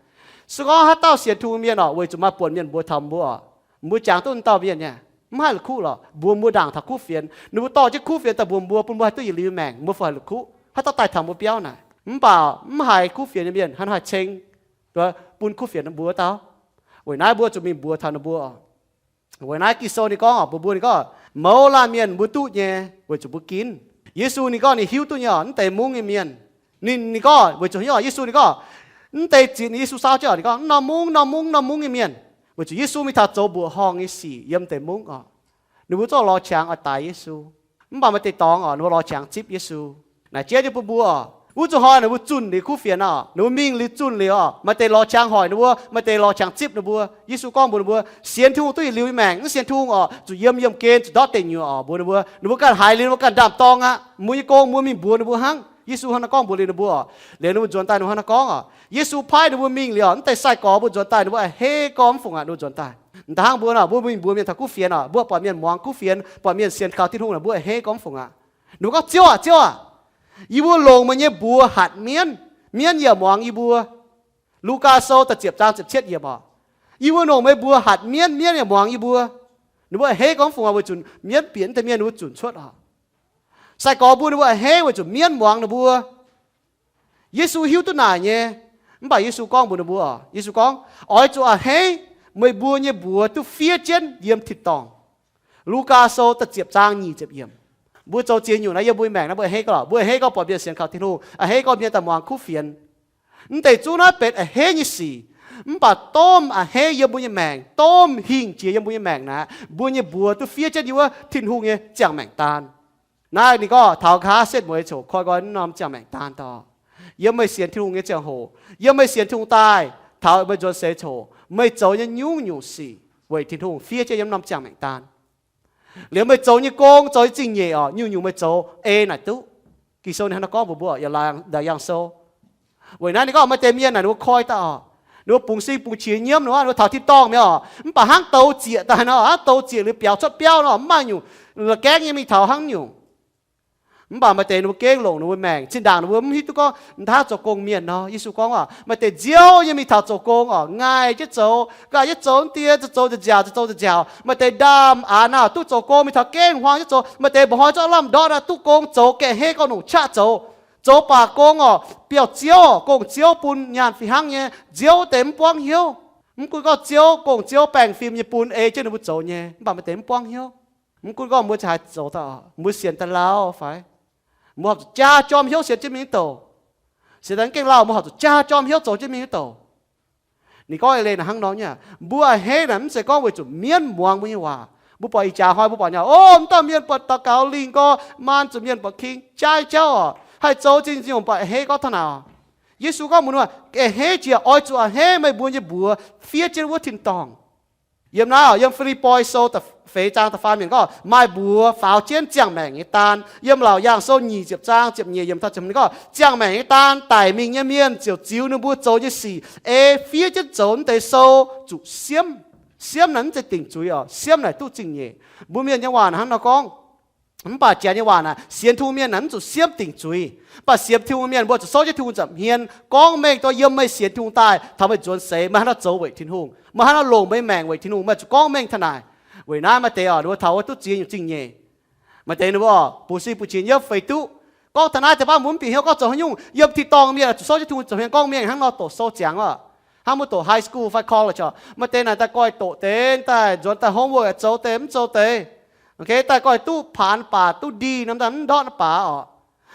Se gorngv haaix dauh sienx Tin-Hungh mienh orqc, weic zuqc maaih buonc mienh mbuox taux mbuo orqc, mbuo jangx duqv dauh mienh nyei, mv haih la'kuqv lorqc. Mbuox mbuo ndaangc taux kuv fienx, ninh mbuo dorh jienv kuv fienx daaih mbuox mbuo, bun mbuo haih duqv yietc liuz maengc, mbuo fih haih la'kuqv. Haaix dauh daaih taux mbuo biauv naaic, mv baac mv haiz kuv fienx nyei mienh hnangv haaix ceng bun kuv fienx mbuo dauh? Weic naaiv mbuo zuqc mingh mbuox taux ninh mbuo orqc. Weic naaiv Ging-Sou ninh gorngv orqc, mbuox mbuo ninh gorngv, mouz laanh mienh mbuo duqv nyei, weic zuqc mbuo ginv. Yesu ninh gorngv ninh hiuv duqv nyei orqc, mv deix mungv nyei mienh. Ninh, ninh gorngv weic zuqc nyei orqc, Yesu ninh gorngv, mv deix ziex, ninh Yesu saau jienv orqc, ninh gorngv, norm mungv, norm mungv, norm mungv nyei mienh, weic zuqc Yesu mingh taux zoux mbuoqc horngh nyei sic yiem deix mungv orqc. Ninh mbuo zorqv lorz qangx oix daix Yesu. Mv baac maaih deix dorngx orqc, ninh mbuo lorz qangx zipv Yesu. Naaic jeiv jienv bun mbuo orqc, wuov zuqc hnoi ninh mbuo zunh liuz kuv fienx orqc, ninh mbuo mingh liuz zunh liuz orqc, maaih deix lorz qangx hoic ninh mbuo, maaih deix lorz qangx zipv ninh mbuo. Yesu gorngv mbuox ninh mbuo, sienx Tin-Hungh duqv yietc liuz nyei maengc, mv sienx Tin-Hungh orqc, zuqc yiem yiemh gen, zuqc ndortv deic nyuoqc orqc, mbuox ninh mbuo. Ninh mbuo ganh haiz liuz, ninh mbuo ganh ndaam-dorng aqv. Mbuo nyei gong, mbuo mingh mbuox ninh mbuo hnangv. Yesu hnangv naaiv gorngv mbuox liuz ninh mbuo orqc. Liuz ninh mbuo nzuonx daaih ninh mbuo hnangv naaiv gorngv orqc, Yesu paaiv ninh mbuo mingh liuz orqc, mv deix sai-gorx mbuo nzuonx daaih ninh mbuo a'hneiv gorngv mv fungc aqv, ninh mbuo nzuonx daaih. Da'hnangv mbuo nor, mbuo mingh mbuox mienh taux kuv fienx orqc, mbuo buatc mienh muangx kuv fienx, buatc mienh sienx kaux Tin-Hungh nor, mbuo a'hneiv gorngv mv fungc aqv. Ninh mbuo gorngv, Ziouv aac, Ziouv aac, yie mbuo longc meih nyei mbuox hatc mienv, mienv yaac muangx yie mbuo. Lugaa Sou da'ziepc zaang ziepc cietv yiemc orqc, yie mbuo longc meih mbuox hatc mienv, mienv yaac muangx yie mbuo. Ninh mbuo a'hneiv gorngv mv fungc aqv, weic zuqc mienv bieqc mv deix mienh ninh mbuo zunc cuotv orqc. Sai-gorx mbuo ninh mbuo a'hneiv weic zuqc mienv muangx ninh mbuo. Yesu hiuv duqv naaic nyei. Mv baac Yesu gorngv mbuox ninh mbuo, Yesu gorngv, oix zuqc a'hneiv, meih mbuo nyei mbuox duqv fiev jienv yiem tin-dorngh. Lugaa Sou da'ziepc zaang nyic ziepc yiemc. Mbuo zoux ziex nyungc naaiv yiem mbuo nyei maengc naaiv mbuo a'hneiv gauh lorqc, mbuo a'hneiv gauh buatc mienh sienx kaux Tin-Hungh, a'hneiv gauh mienh daaih muangx kuv fienx. Mv deix zungv naaiv benx a'hneiv nyei sic. Mv baac domh a'hneiv yiem mbuo nyei maengc, domh hingh jiex yiem mbuo nyei maengc naaic, mbuo nyei mbuox duqv fiev jienv yiem wuov Tin-Hungh nyei ziangh maengc daan. Naaiv ninh gorngv taux nqa'haav setv mueiz ziouc koi nqoi norm ziangh maengc daan dor. Yiem meih sienx Tin-Hungh nyei ziangh hoc, yiem meih sienx Tin-Hungh daaih, taux meih nzuonx seix ziouc, meih zoux nyei nyungc-nyungc sic weic Tin-Hungh fiev jienv yiem norm ziangh maengc daan. Liuz meih zoux nyei gong, zoux nyei zingh nyeic orqc, nyungc-nyungc meih zoux ei naaic duqv. Ging-Sou ninh hnangv naaiv gorngv mbuox mbuo yiem Laauc Yaangh Sou. Weic naaiv ninh gorngv maaih deix mienh naaic ninh mbuo koi daaih orqc, Ninh mbuo bungx sing bungx qiex nyiemv nor, ninh mbuo taux tin-dorngh mi'aqv oc. Mv baac hnangv douz zieqc daaih nor, hnangv douz zieqc liuz biaux cuotv biauv nor, mv maaih nyungc la'gaengv nyei mingh taux hnangv nyungc. Mv baac maaih deix ninh mbuo gengh longc ninh mbuo maengc. Zinh ndaangc ninh mbuo mv hiuv duqv gorngv hnangv zoux gong mienh nor, Yesu gorngv oc, maaih deix nziouv nyei mingh taux zoux gong oc, ngaih jienv zoux, gaax jienv zoux, mv dieh zoux, zoux nziaaux-nziaaux, zoux nziaaux-nziaaux, maaih deix ndaamv-aanx naaic duqv zoux gong mingh taux gengh huaang jienv zoux, maaih deix mba'hnoi zorqv lamh ndortv naaic duqv gong zoux, ga'heiv gorngv longc qaqv zoux. Zoux baac gong oc, biauv-ziouv, gong-ziouv bun nyaanh fih hnangv nyei. Nziouv deix mv buangv hnyouv. Mv gunv gorngv ziouv, gong-ziouv baengh fim nyei bun ei jienv ninh mbuo zoux nyei, mv baac maaih deix mv buangv hnyouv. Mv gunv gorngv mbuo ziouc haih zoux daaih, mbuo sienx daaih lauh fai, mbuo horpc zuqc jaa jorm hnyouv sienx jienv mingh wuov douc. Sienx daaih gengh lauh, mbuo horpc zuqc jaa jorm hnyouv zoux jienv mingh wuov douc. Ninh gorngv eix leiz naaic hnangv nor nyei, mbuo a'hneiv naaic mv zeiz gorngv weic zuqc mienv muangx mbuo nyei waac. Mbuo buatc ih jaax hnoi mbuo buatc nyei, o, mv dauh mienh buatc daux gaux lingh gorx, maan zuqc mienh buatc king, jaaix jauv oc, haih zoux zingh nyungc, mv baac a'hneiv gorngv taux naaic. Yesu gorngv mbuox ninh, a'hneiv jiex, oix zuqc a'hneiv meih mbuo nyei mbuox fiev jienv wuov tin-dorngh. Yiem naaiv oc, yiem Fi^lipv^poi Sou da'feix zaang da'faam yiemc gorngv maaih mbuox faaux jienv ziangh maengc nyei daan. Yiem Laauc Yaangh Sou nyic ziepc zaang ziepc nyeic yiemc taux ziepc hmz ninh gorngv, ziangh maengc nyei daan daic mingh nyei mienh ziouc ziux ninh mbuo zoux nyei sic ei fiev jienv zoux mv deix sou zuqc siemv. Siemv naaic mv zeiz dingc zuiz oc. Siemv naaic duqv zingh nyeic. Mbuo mienh nyei waac naaic hnangv nor gorngv. Mv baac janx nyei waac naaic, sienx Tin-Hungh mienh naaic mv zuqc siemv dingc zuiz. Mv baac sienx Tin-Hungh mienh mbuo zuqc souv jienv Tin-Hungh nza'hmien gorngv mengh dorh yiem meih sienx Tin-Hungh daaih taux meih nzuonx seix, meih hnangv nor zoux weic Tin-Hungh, meih hnangv nor longc meih maengc weic Tin-Hungh, meih zuqc gorngv mengh taux naaic. Weic naaiv maaih deix oc, ninh mbuo taux wuov duqv ziex nyungc zingh nyeic. Maaih deix ninh mbuo oc, bungx sing bungx qiex nyiemv feix duqv. Gorngv taux naaiv deix baav mbuo mv bieqc hnyouv gorngv zoux haaix nyungc. Yiem tin-dorngh mienh zuqc souv jienv Tin-Hungh nza'hmien gorngv mengh hnangv nor doqc sou ziangx oc. Hnangv mbuo doqc high school fai college oc, maaih deix naaic daaih goiv doqc deix, daaih nzuonx daaih homework zoux deix mv zoux deix. Daaih goiv duqv paanx baac duqv D norm daaih mv ndortv baac oc.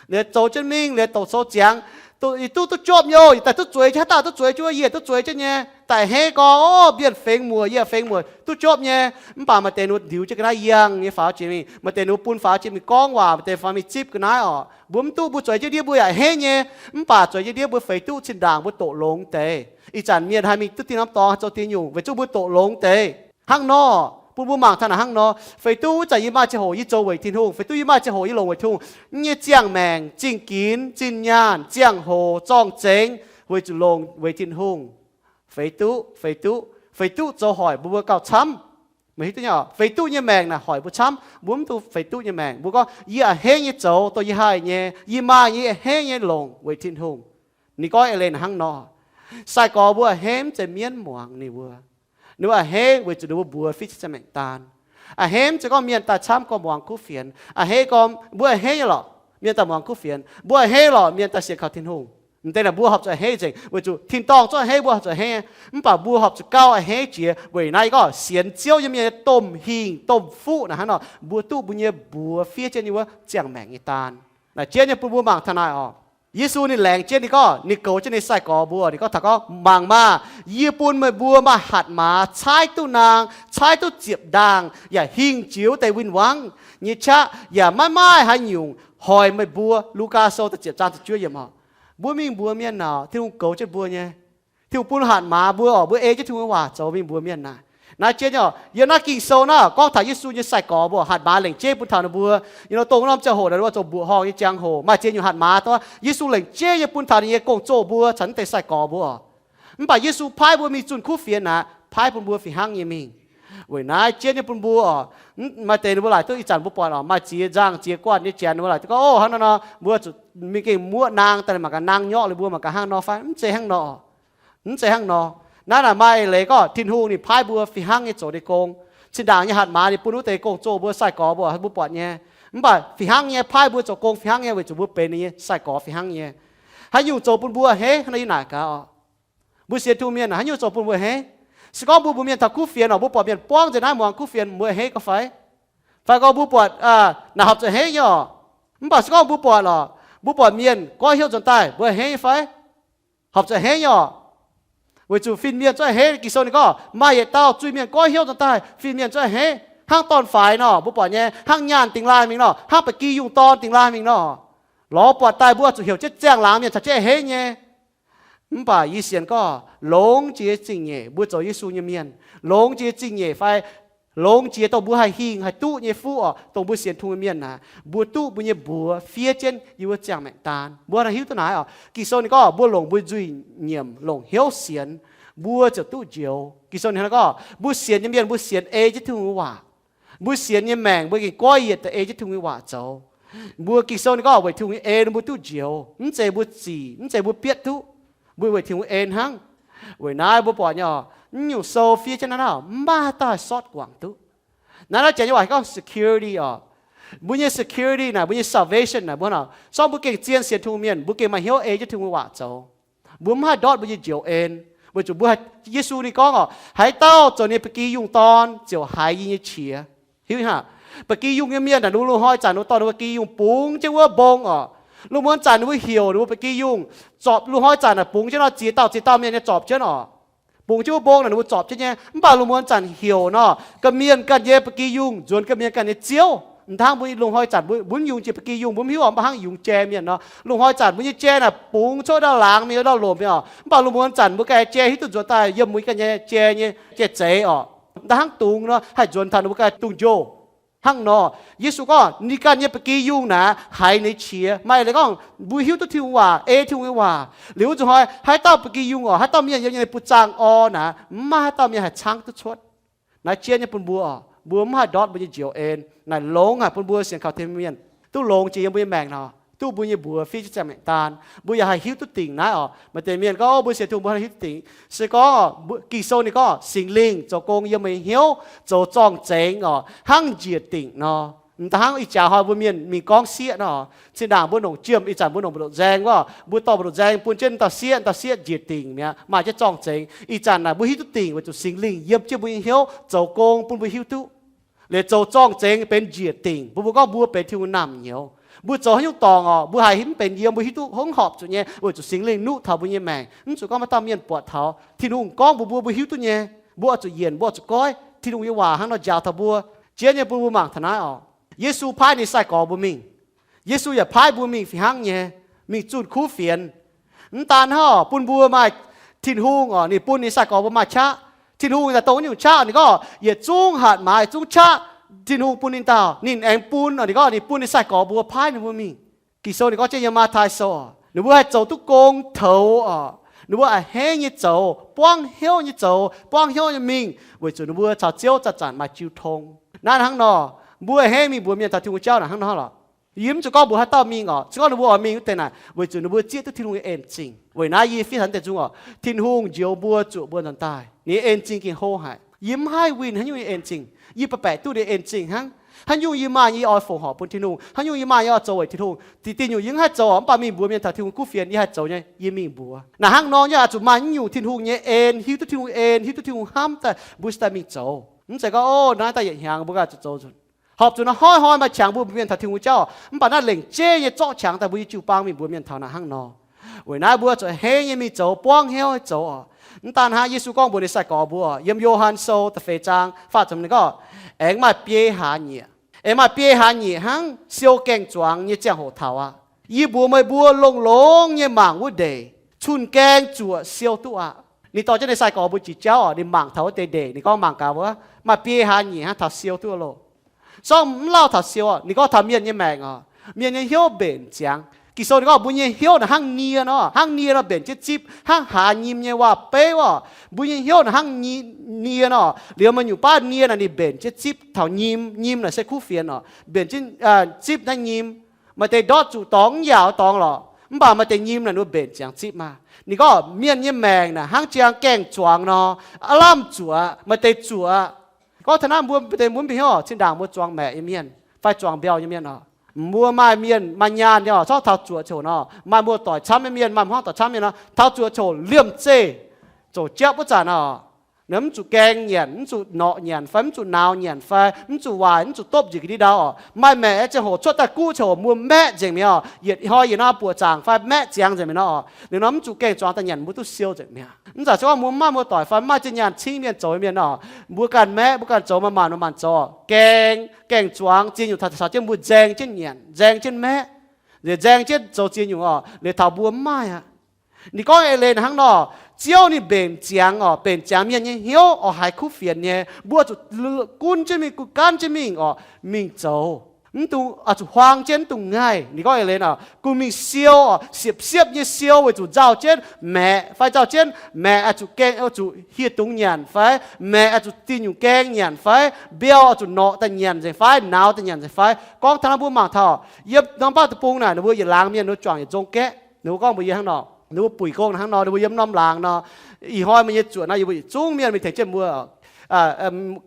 Liuz zoux jienv mingh, liuz doqc sou ziangx, duqv, duqv jopv nyei, daaih duqv zueiz jienv, haaix dauh duqv zueiz jienv, yie duqv zueiz jienv nyei. Daaih a'hneiv gorngv, o, mienh fengx muoc, yie fengx muoc, duqv jopv nyei. Mv baac maaih deix ninh mbuo ndiux jienv ga'naaiv yangh nyei faaux jiex mingh, maaih deix ninh mbuo bun faaux jiex mingh gorngv waac, maaih deix faaux mingh zipv ga'naaiv oc. Mbuo mv duqv, mbuo zueiz jienv ndiev mbuo yaac a'hneiv nyei. Mv baac zueiz jienv ndiev mbuo feix duqv zinh ndaangc mbuo doqc longx deix. Ih zanc mienh haih mingh duqv dinh norm dorngx zoux deix nyungc weic zuqc mbuo doqc longx deix. Hnangv nor, bun mbuo mangc taux naaic hnangv nor, feix duqv wuov zanc yie maaih ziangh hoc yie zoux weic Tin-Hungh, feix duqv yie maaih ziangh hoc yie longc weic Tin-Hungh. Nyei ziangh maengc, zingh ginx, zinh nyaanh, ziangh hoc, zorng-zengx, weic zuqc longc weic Tin-Hungh. Feix duqv, feix duqv, feix duqv zoux hoic mbuo gauh camv. Meih hiuv duqv nyei, feix duqv nyei maengc naaic hoic mbuo camv. Mbuo mv duqv feix duqv nyei maengc. Mbuo gorngv, yie a'hneiv nyei zoux dongh yie haih nyei, yie maaih nyei a'hneiv nyei longc weic Tin-Hungh. Ninh gorngv eix leiz naaic hnangv nor. Sai-gorx mbuo a'hneiv mv zeiz mienv muangx ninh mbuo. Ninh mbuo a'hneiv weic zuqc ninh mbuo mbuox fiev jienv ziangh maengc daan. A'hneiv mv zeiz gorngv mienh daaih camv gorngv muangx kuv fienx. A'hneiv gorngv mbuo a'hneiv nyei lorqc, mienh daaih muangx kuv fienx. Mbuo a'hneiv lorqc, mienh daaih sienx kaux Tin-Hungh. M'deix naaic mbuo horpc zuqc a'hneiv nzengc, weic zuqc tin-dorngh zorqv a'hneiv mbuo horpc zuqc a'hneiv. Mv baac mbuo horpc zuqc gauh a'hneiv jiex weic naaiv gorngv sienx Ziouv nyei mienh nyei domh hingh domh fuqv naaic hnangv nor, mbuo duqv mbuo nyei mbuox fiev jienv nyei wuov ziangh maengc nyei daan. Naaic jienv nyei bun mbuo mangc taux naaic oc. Yesu ninh laengz jienv ninh gorngv, ninh goux jienv ninh sai-gorx mbuo, ninh gorngv taux gorngv, mangc maah! Yie bun meih mbuo maaih hatc maaz caaiv duqv naang, caaiv duqv ziepc ndaangh, yaac hingh jiex wuov deix win-wangv nyei qaqv, yaac maiv maaih haaix nyungc hoic meih mbuo. Lugaa Sou da'ziepc zaang da'juov yiemc oc. Mbuo mingh mbuox mienh naaic, Tin-Hungh goux jienv mbuo nyei. Tin-Hungh bun hatc maaz mbuo oc, mbuo ei jienv Tin-Hungh nyei waac zoux mingh mbuox mienh naaic. Naaiv jienv nyei oc, yiem naaiv Ging-Sou naaiv gorngv taux Yesu nyei sai-gorx mbuo hatc maaz lengc jeiv bun taux ninh mbuo. Yiem nor dongh norm ziangh hoc naaic ninh mbuo zoux mbuoqc horngh nyei ziangh hoc, maaih ziex nyungc hatc maaz, Yesu lengc jeiv nyei bun taux ninh nyei gong-zoh mbuo caux naaiv deix sai-gorx mbuo oc. Mv baac Yesu paaiv mbuo mingh zunh kuv fienx naaic, paaiv bun mbuo fih hnangv nyei mingh. Weic naaiv jienv nyei bun mbuo oc, maaih deix ninh mbuo laaic duqv ih zanc mbuo buatc oc, maaih ziex nzangh ziex guanh nyei janx ninh mbuo laaic duqv gorngv, o, hnangv nor nor, mbuo zuqc mingh gengh muoqv naang daaih mangc gaax naang nyorqv liuz mbuo mangc gaax hnangv nor fai? Mv zeiz hnangv nor. Mv zeiz hnangv nor. Naaiv naaic maaih eix leiz gorngv Tin-Hungh ninh paaiv mbuo fih hnangv nyei zoux ninh gong. Zinh ndaangc nyei hatc maaz ninh bun wuov deix gong-zoh mbuo sai-gorx mbuo, mbuo buatc nyei. Mv baac fih hnangv nyei paaiv mbuo zoux gong fih hnangv nyei weic zuqc mbuo benx ninh nyei sai-gorx fih hnangv nyei. Haaix nyungc zoux bun mbuo a'hneiv? Hnangv naaiv yie naaic gaax oc. Mbuo sienx Tin-Hungh mienh haaix nyungc zoux bun mbuo a'hneiv? Se gorngv mbuo mbuox mienh taux kuv fienx oc, mbuo buatc mienh buangv nzengc naaiv muangx kuv fienx, mbuo a'hneiv gorngv fai? Fai gorngv mbuo buatc naaic horpc zuqc a'hneiv nyei oc. Mv baac se gorngv mbuo buatc oc, mbuo buatc mienh goiv hnyouv nzuonx daaih, mbuo a'hneiv nyei fai? Horpc zuqc a'hneiv nyei oc. Weic zuqc fin-mienh zuqc a'hneiv. Ging-Sou ninh gorngv, maaih yietc dauh zuiz-mienh goiv hnyouv nzuonx daaih, fin-mienh zuqc a'hneiv. Hnangv dorn-faix nor, mbuo buatc nyei, hnangv nyaanh dingx laaih mingh nor, hnangv ba'gi yungh dorn dingx laaih mingh nor, lorz buatc daaih mbuo zuqc heuc jienv ziangh laangz mienh caux jienv a'hneiv nyei. Mv baac yie sienx gorngv longx jiex zingh nyeic mbuo zoux Yesu nyei mienh, longx jiex zingh nyeic fai longx jiex dongh mbuo haih hingh haih duqv nyei fuqv oc, dongh mbuo sienx Tin-Hungh nyei mienh naaic, mbuo duqv mbuo nyei mbuox fiev jienv yie mbuo ziangh maengc daan. Mbuo haih hiuv duqv naaic oc. Ging-Sou ninh gorngv mbuo longc mbuo nzuih nyiemc longc hnyouv sienx, mbuo ziouc duqv njoux. Ging-Sou ninh gorngv, mbuo sienx nyei mienh, mbuo sienx ei jienv Tin-Hungh nyei waac. Mbuo sienx nyei maengc, mbuo gengh goiv yietc daaih ei jienv Tin-Hungh nyei waac zoux. Mbuo, Ging-Sou ninh gorngv, weic Tin-Hungh nyei en mbuo duqv njoux. Mv zeiz mbuo zic, mv zeiz mbuo bietv duqv. Mbuo weic Tin-Hungh en hnangv. Weic naaiv mbuo buatc nyei oc, mv nyungc sou fiev jienv naaiv, mv maaih haaix dauh haih sortv guangc duqv. Naaiv, naaiv janx nyei waac gorngv security oc. Mbuo nyei security naaic, mbuo nyei salvation naaic, mbuo, sortv mbuo gengh zien sienx Tin-Hungh mienh, mbuo gengh maaih hnyouv ei jienv Tin-Hungh nyei waac zoux. Mbuo mv haih ndortv mbuo nyei njoux en, weic zuqc mbuo, Yesu ninh gorngv oc, haaix dauh zoux ninh ba'gi yungh dorn ziouc haiz yie nyei qiex. Hiuv hnangv, ba'gi yungh nyei mienh naaic, ninh mbuo loz-hnoi zanc ninh mbuo dorh ninh mbuo ba'gi yungh bungx jienv wuov mbong oc. Loz-muonz zanc ninh mbuo heuc ninh mbuo ba'gi yungh zorpc, loz-hnoi zanc naaic bungx jienv nor, ziex dauh ziex dauh mienh nyei zorpc jienv oc. Bungx jienv wuov mbong naaic ninh mbuo zorpc jienv nyei. Mv baac loz-muonz zanc heuc nor, ga'mienh ganh nyei ba'gi yungh nzuonx ga'mienh ganh nyei ziouv. M'daaih hnangv mbuo loz-hnoi zanc mbuo mv yungz jiex ba'gi yungh, mbuo mv hiuv oc, mv baac hnangv yungz jai mienh nor. Loz-hnoi zanc mbuo nyei jai naaic bungx cuotv ndau laangz mingh ndau lomc mingh oc. Mv baac loz-muonz zanc mbuo ganh nyei jai hiuv duqv nzuonx daaih yiem mbuo ganh nyei jai nyei jai-zeix oc. M'daaih hnangv dungz nor haih nzuonx taux ninh mbuo ganh nyei dungz-njoh. Hnangv nor, Yesu gorngv ninh ganh nyei ba'gi yungh naaic haiz ninh nyei qiex. Maaih leiz gorngv mbuo hiuv duqv Tin-Hungh waac, ei Tin-Hungh nyei waac liuz, wuov nzunc hnoi haaix dauh ba'gi yungh oc, haaix dauh mienh yiem nyei buoz-zaangv orn naaic, mv maaih haaix dauh mienh haih caangv duqv cuotv. Naaiv jienv nyei bun mbuo oc, mbuo mv haih ndortv mbuo nyei njoux en. Naaic longx haic bun mbuo sienx kaux Tin-Hungh mienh duqv longx jiex yiem mbuo nyei maengc nor, duqv mbuo nyei mbuox fiev jienv ziangh maengc daan. Mbuo yaac haih hiuv duqv dingc naaiv oc. Maaih deix mienh gorngv, o, mbuo sienx Tin-Hungh mbuo haih hiuv duqv dingc. Se gorngv Ging-Sou ninh gorngv Singx Lingh zoux gong yiem meih nyei hnyouv zoux zorng-zengx oc, hnangv njiec dingc nor. M'daaih hnangv ih jaax hnoi mbuo mienh mingh gorngv sieqv nor, zinh ndaangc mbuo longc jiem, ih zanc mbuo longc mbu'ndongx nzaeng wuov, mbuo dorh mbu'ndongx nzaeng bun jienv dauh sieqv, dauh sieqv njiec dingc mi'aqv, maaih jienv zorng-zengx. Ih zanc naaic mbuo hiuv duqv dingc weic zuqc Singx Lingh yiem jienv mbuo nyei hnyouv zoux gong bun mbuo hiuv duqv. Liuz zoux zorng-zengx benx njiec dingc bun mbuo gorngv mbuo benx Tin-Hungh naamh nyouz. Mbuo zoux haaix nyungc dorngc oc, mbuo haiz mv benx yiem mbuo hiuv duqv hov hopc zuqc nyei, weic zuqc Singx Lingh nuqv taux mbuo nyei maengc. Mv zuqc gorngv maaih dauh mienh buatc taux. Tin-Hungh gorngv mbuox mbuo, mbuo hiuv duqv nyei. Mbuo oix zuqc yienc, mbuo oix zuqc goiv. Tin-Hungh nyei waac hnangv nor njaaux taux mbuo. Jienv nyei bun mbuo mangc taux naaiv oc. Yesu paaiv ninh sai-gorx mbuo mingh. Yesu yaac paaiv mbuo mingh fih hnangv nyei, mingh zunh kuv fienx. Mv daan hnangv oc, bun mbuo maaih Tin-Hungh oc, ninh bun ninh sai-gorx mbuo maaih qaqv. Tin-Hungh daaih dongh wuov nyungc qaqv, ninh gorngv yietc zungv hatc maaz, yietc zungv qaqv Tin-Hungh bun ninh dauh, ninh aengx bun oc, ninh gorngv ninh bun ninh sai-gorx mbuo paaiv ninh mbuo mingh. Ging-Sou ninh gorngv jienv yiem Matv^tai Sou oc, ninh mbuo haih zoux duqv gong toux oc, ninh mbuo a'hneiv nyei zoux, buangv hnyouv nyei zoux, buangv hnyouv nyei mingh, weic zuqc ninh mbuo caux Ziouv zanc-zanc maaih jiu tong. Naaiv hnangv nor, mbuo a'hneiv mingh mbuox mienh taux Tin-Hungh jauv naaic hnangv nor lorqc. Yie mv zuqc gorngv mbuox haaix dauh mingh oc. Se gorngv ninh mbuo oix mingh wuov deix naaic, weic zuqc ninh mbuo zieqv duqv Tin-Hungh nyei en-zingh. Weic naaiv yie fiev taux naaiv deix nzung oc, Tin-Hungh njoux mbuo zuqc mbuo nzuonx daaih, ninh nyei en-zingh gengh hlo haic. Yie mv haih winh haaix nyungc nyei en-zingh. Yie baeqc baeqc duqv ninh en-zingh hnangv. Haaix nyungc yie maaih nyei yie oix fongc horc bun Tin-Hungh. Haaix nyungc yie maaih yie oix zoux weic Tin-Hungh. Diuc diuc nyungc yie mv haih zoux oc, mv baac mingh mbuox mienh taux Tin-Hungh kuv fienx yie haih zoux nyei, yie mingh mbuox. Naaic hnangv nor nyei oix zuqc maaih nyungc Tin-Hungh nyei en, hiuv duqv Tin-Hungh en, hiuv duqv Tin-Hungh hnamv daaih mbuo cingx daaih mingh zoux. Mv zeiz gorngv, o, naaiv daaih yietc hnyangx mbuo ganh zuqc zoux nzunc. Horpc zuqc naaiv hnoi-hnoi maaih qangx mbuo mbuox mienh taux Tin-Hungh jauv, mv baac naaiv lengc jeiv nyei zorqv qangx daaih mbuo nyei jiu-baang mingh mbuox mienh taux naaic hnangv nor. Weic naaiv mbuo zuqc a'hneiv nyei mingh zoux, buangv hnyouv nyei zoux oc. Mv daan hnangv, Yesu gorngv mbuox ninh sai-gorx mbuo yiem Yo^han Sou da'feix zaang faah ziepc ninh gorngv, aengx maaih biei hlaax nyieqc, aengx maaih biei hlaax nyieqc hnangv siou gaeng-zuangx nyei ziangh hoc taux aqv. Yie mbuox meih mbuo, longx-longx nyei mangc wuov ndeic, cun-gaeng zuoqc siou duqv aqv. Ninh dorh jienv ninh sai-gorx mbuo jiex jauv oc, ninh mangc taux wuov deix ndeic, ninh gorngv, mangc gaax wuov, maaih biei hlaax nyieqc hnangv taux siou duqv loh. Zorqv mv lauh taux siou oc, ninh gorngv taux mienh nyei maengc oc. Mienh nyei hnyouv mbenc ziangx. Ging-Sou ninh gorngv mbuo nyei hnyouv naaic hnangv nie nor, hnangv nie nor mbenc jienv zipv, hnangv hlaax nyim nyei waac-beiv oc. Mbuo nyei hnyouv naaic hnangv nie nor, liuz meih nyungc baav nie naaic ninh mbenc jienv zipv taux nyim, nyim naaic se kuv fienx oc, mbenc jienv zipv naaiv nyim. Maaih deix ndortv zuqc dorngx mv yaauc dorngx lorqc, mv baac maaih deix nyim naaic ninh mbenc ziangx zipv maah. Ninh gorngv mienh nyei maengc naaic hnangv jang gaeng-zuangx nor, aav lamh zuoqc, maaih deix zuoqc. Gorngv taux naaiv mbuo deix mbuo mv bieqc hnyouv oc, zinh ndaangc mbuo zuangx maeqc nyei mienh fai zuangx mbiauh nyei mienh oc, mbuo maaih mienh maaih nyaanh nyei oc, zorqv taux zuoqc ziouc nor, maaih muoz-doic camv nyei mienh, maaih hmuangv doic camv nyei nor, taux zuoqc ziouc liemh zeih zoux japv wuov zanc oc, mv zuqc gaeng nyanc, mv zuqc norqc nyanc fai mv zuqc nauz nyanc fai mv zuqc waaic, mv zuqc dopv njiec ga'ndiev ndau oc. Maaih maeqc nyei ziangh hoc cuotv daaih guv ziangh hoc mbuo maeqv nzengc mi'aqv oc, yietc hnoi yietc norm buoqc zaangc fai maeqv ziangx nzengc mi'aqv nor oc. Liuz nor mv zuqc gaeng-zuangx daaih nyanc mbuo duqv siou nzengc mi'aqv. Mv baac se gorngv mbuo mv maaih muoz-doic fai mv maaih zinh nyaanh cingv mienh zoux nyei mienh nor, mbuo ganh maeqv, mbuo ganh zoux, manc-manc, manc-manc zoux, gaeng, gaeng-zuangx ziex nyungc taux caux jienv mbuo nzaeng jienv nyanc, nzaeng jienv maeqv, nziex nzaeng jienv zoux ziex nyungc oc, liuz taux mbuo mv maaih aqv. Ninh gorngv eix leiz hnangv nor, Ziouv ninh mbenc ziangx oc, mbenc ziangx mienh nyei hnyouv oc, haiz kuv fienx nyei, mbuo zuqc gunv jienv mingh, gunv gaanv jienv mingh oc, mingh zoux. Mv dungx oix zuqc huaang jienv, mv dungx ngaih. Ninh gorngv eix leiz naaic, gunv mingh siou oc, siepv-siepv nyei siou weic zuqc nzauh jienv maeqc fai nzauh jienv maeqc oix zuqc gaeng, oix zuqc hieh dungz nyanc fai, maeqc oix zuqc diuh nyungc gaeng nyanc fai, mbiauh oix zuqc norqc daaih nyanc nzengc fai, nauz daaih nyanc nzengc fai. Gorngv taux naaiv mbuo mangc taux yiem norm baav deic-bung naaic, ninh mbuo yietc laangz mienh ninh mbuo juangc yietc nzong gaeqv. Ninh mbuo gorngv mbuox yie hnangv nor, ninh mbuo buic gong hnangv nor, ninh mbuo yiem norm laangz nor, ih hnoi meih nyei zuoqc naaiv yie mbuo yietc zungv mienh mingh tengx jienv mbuo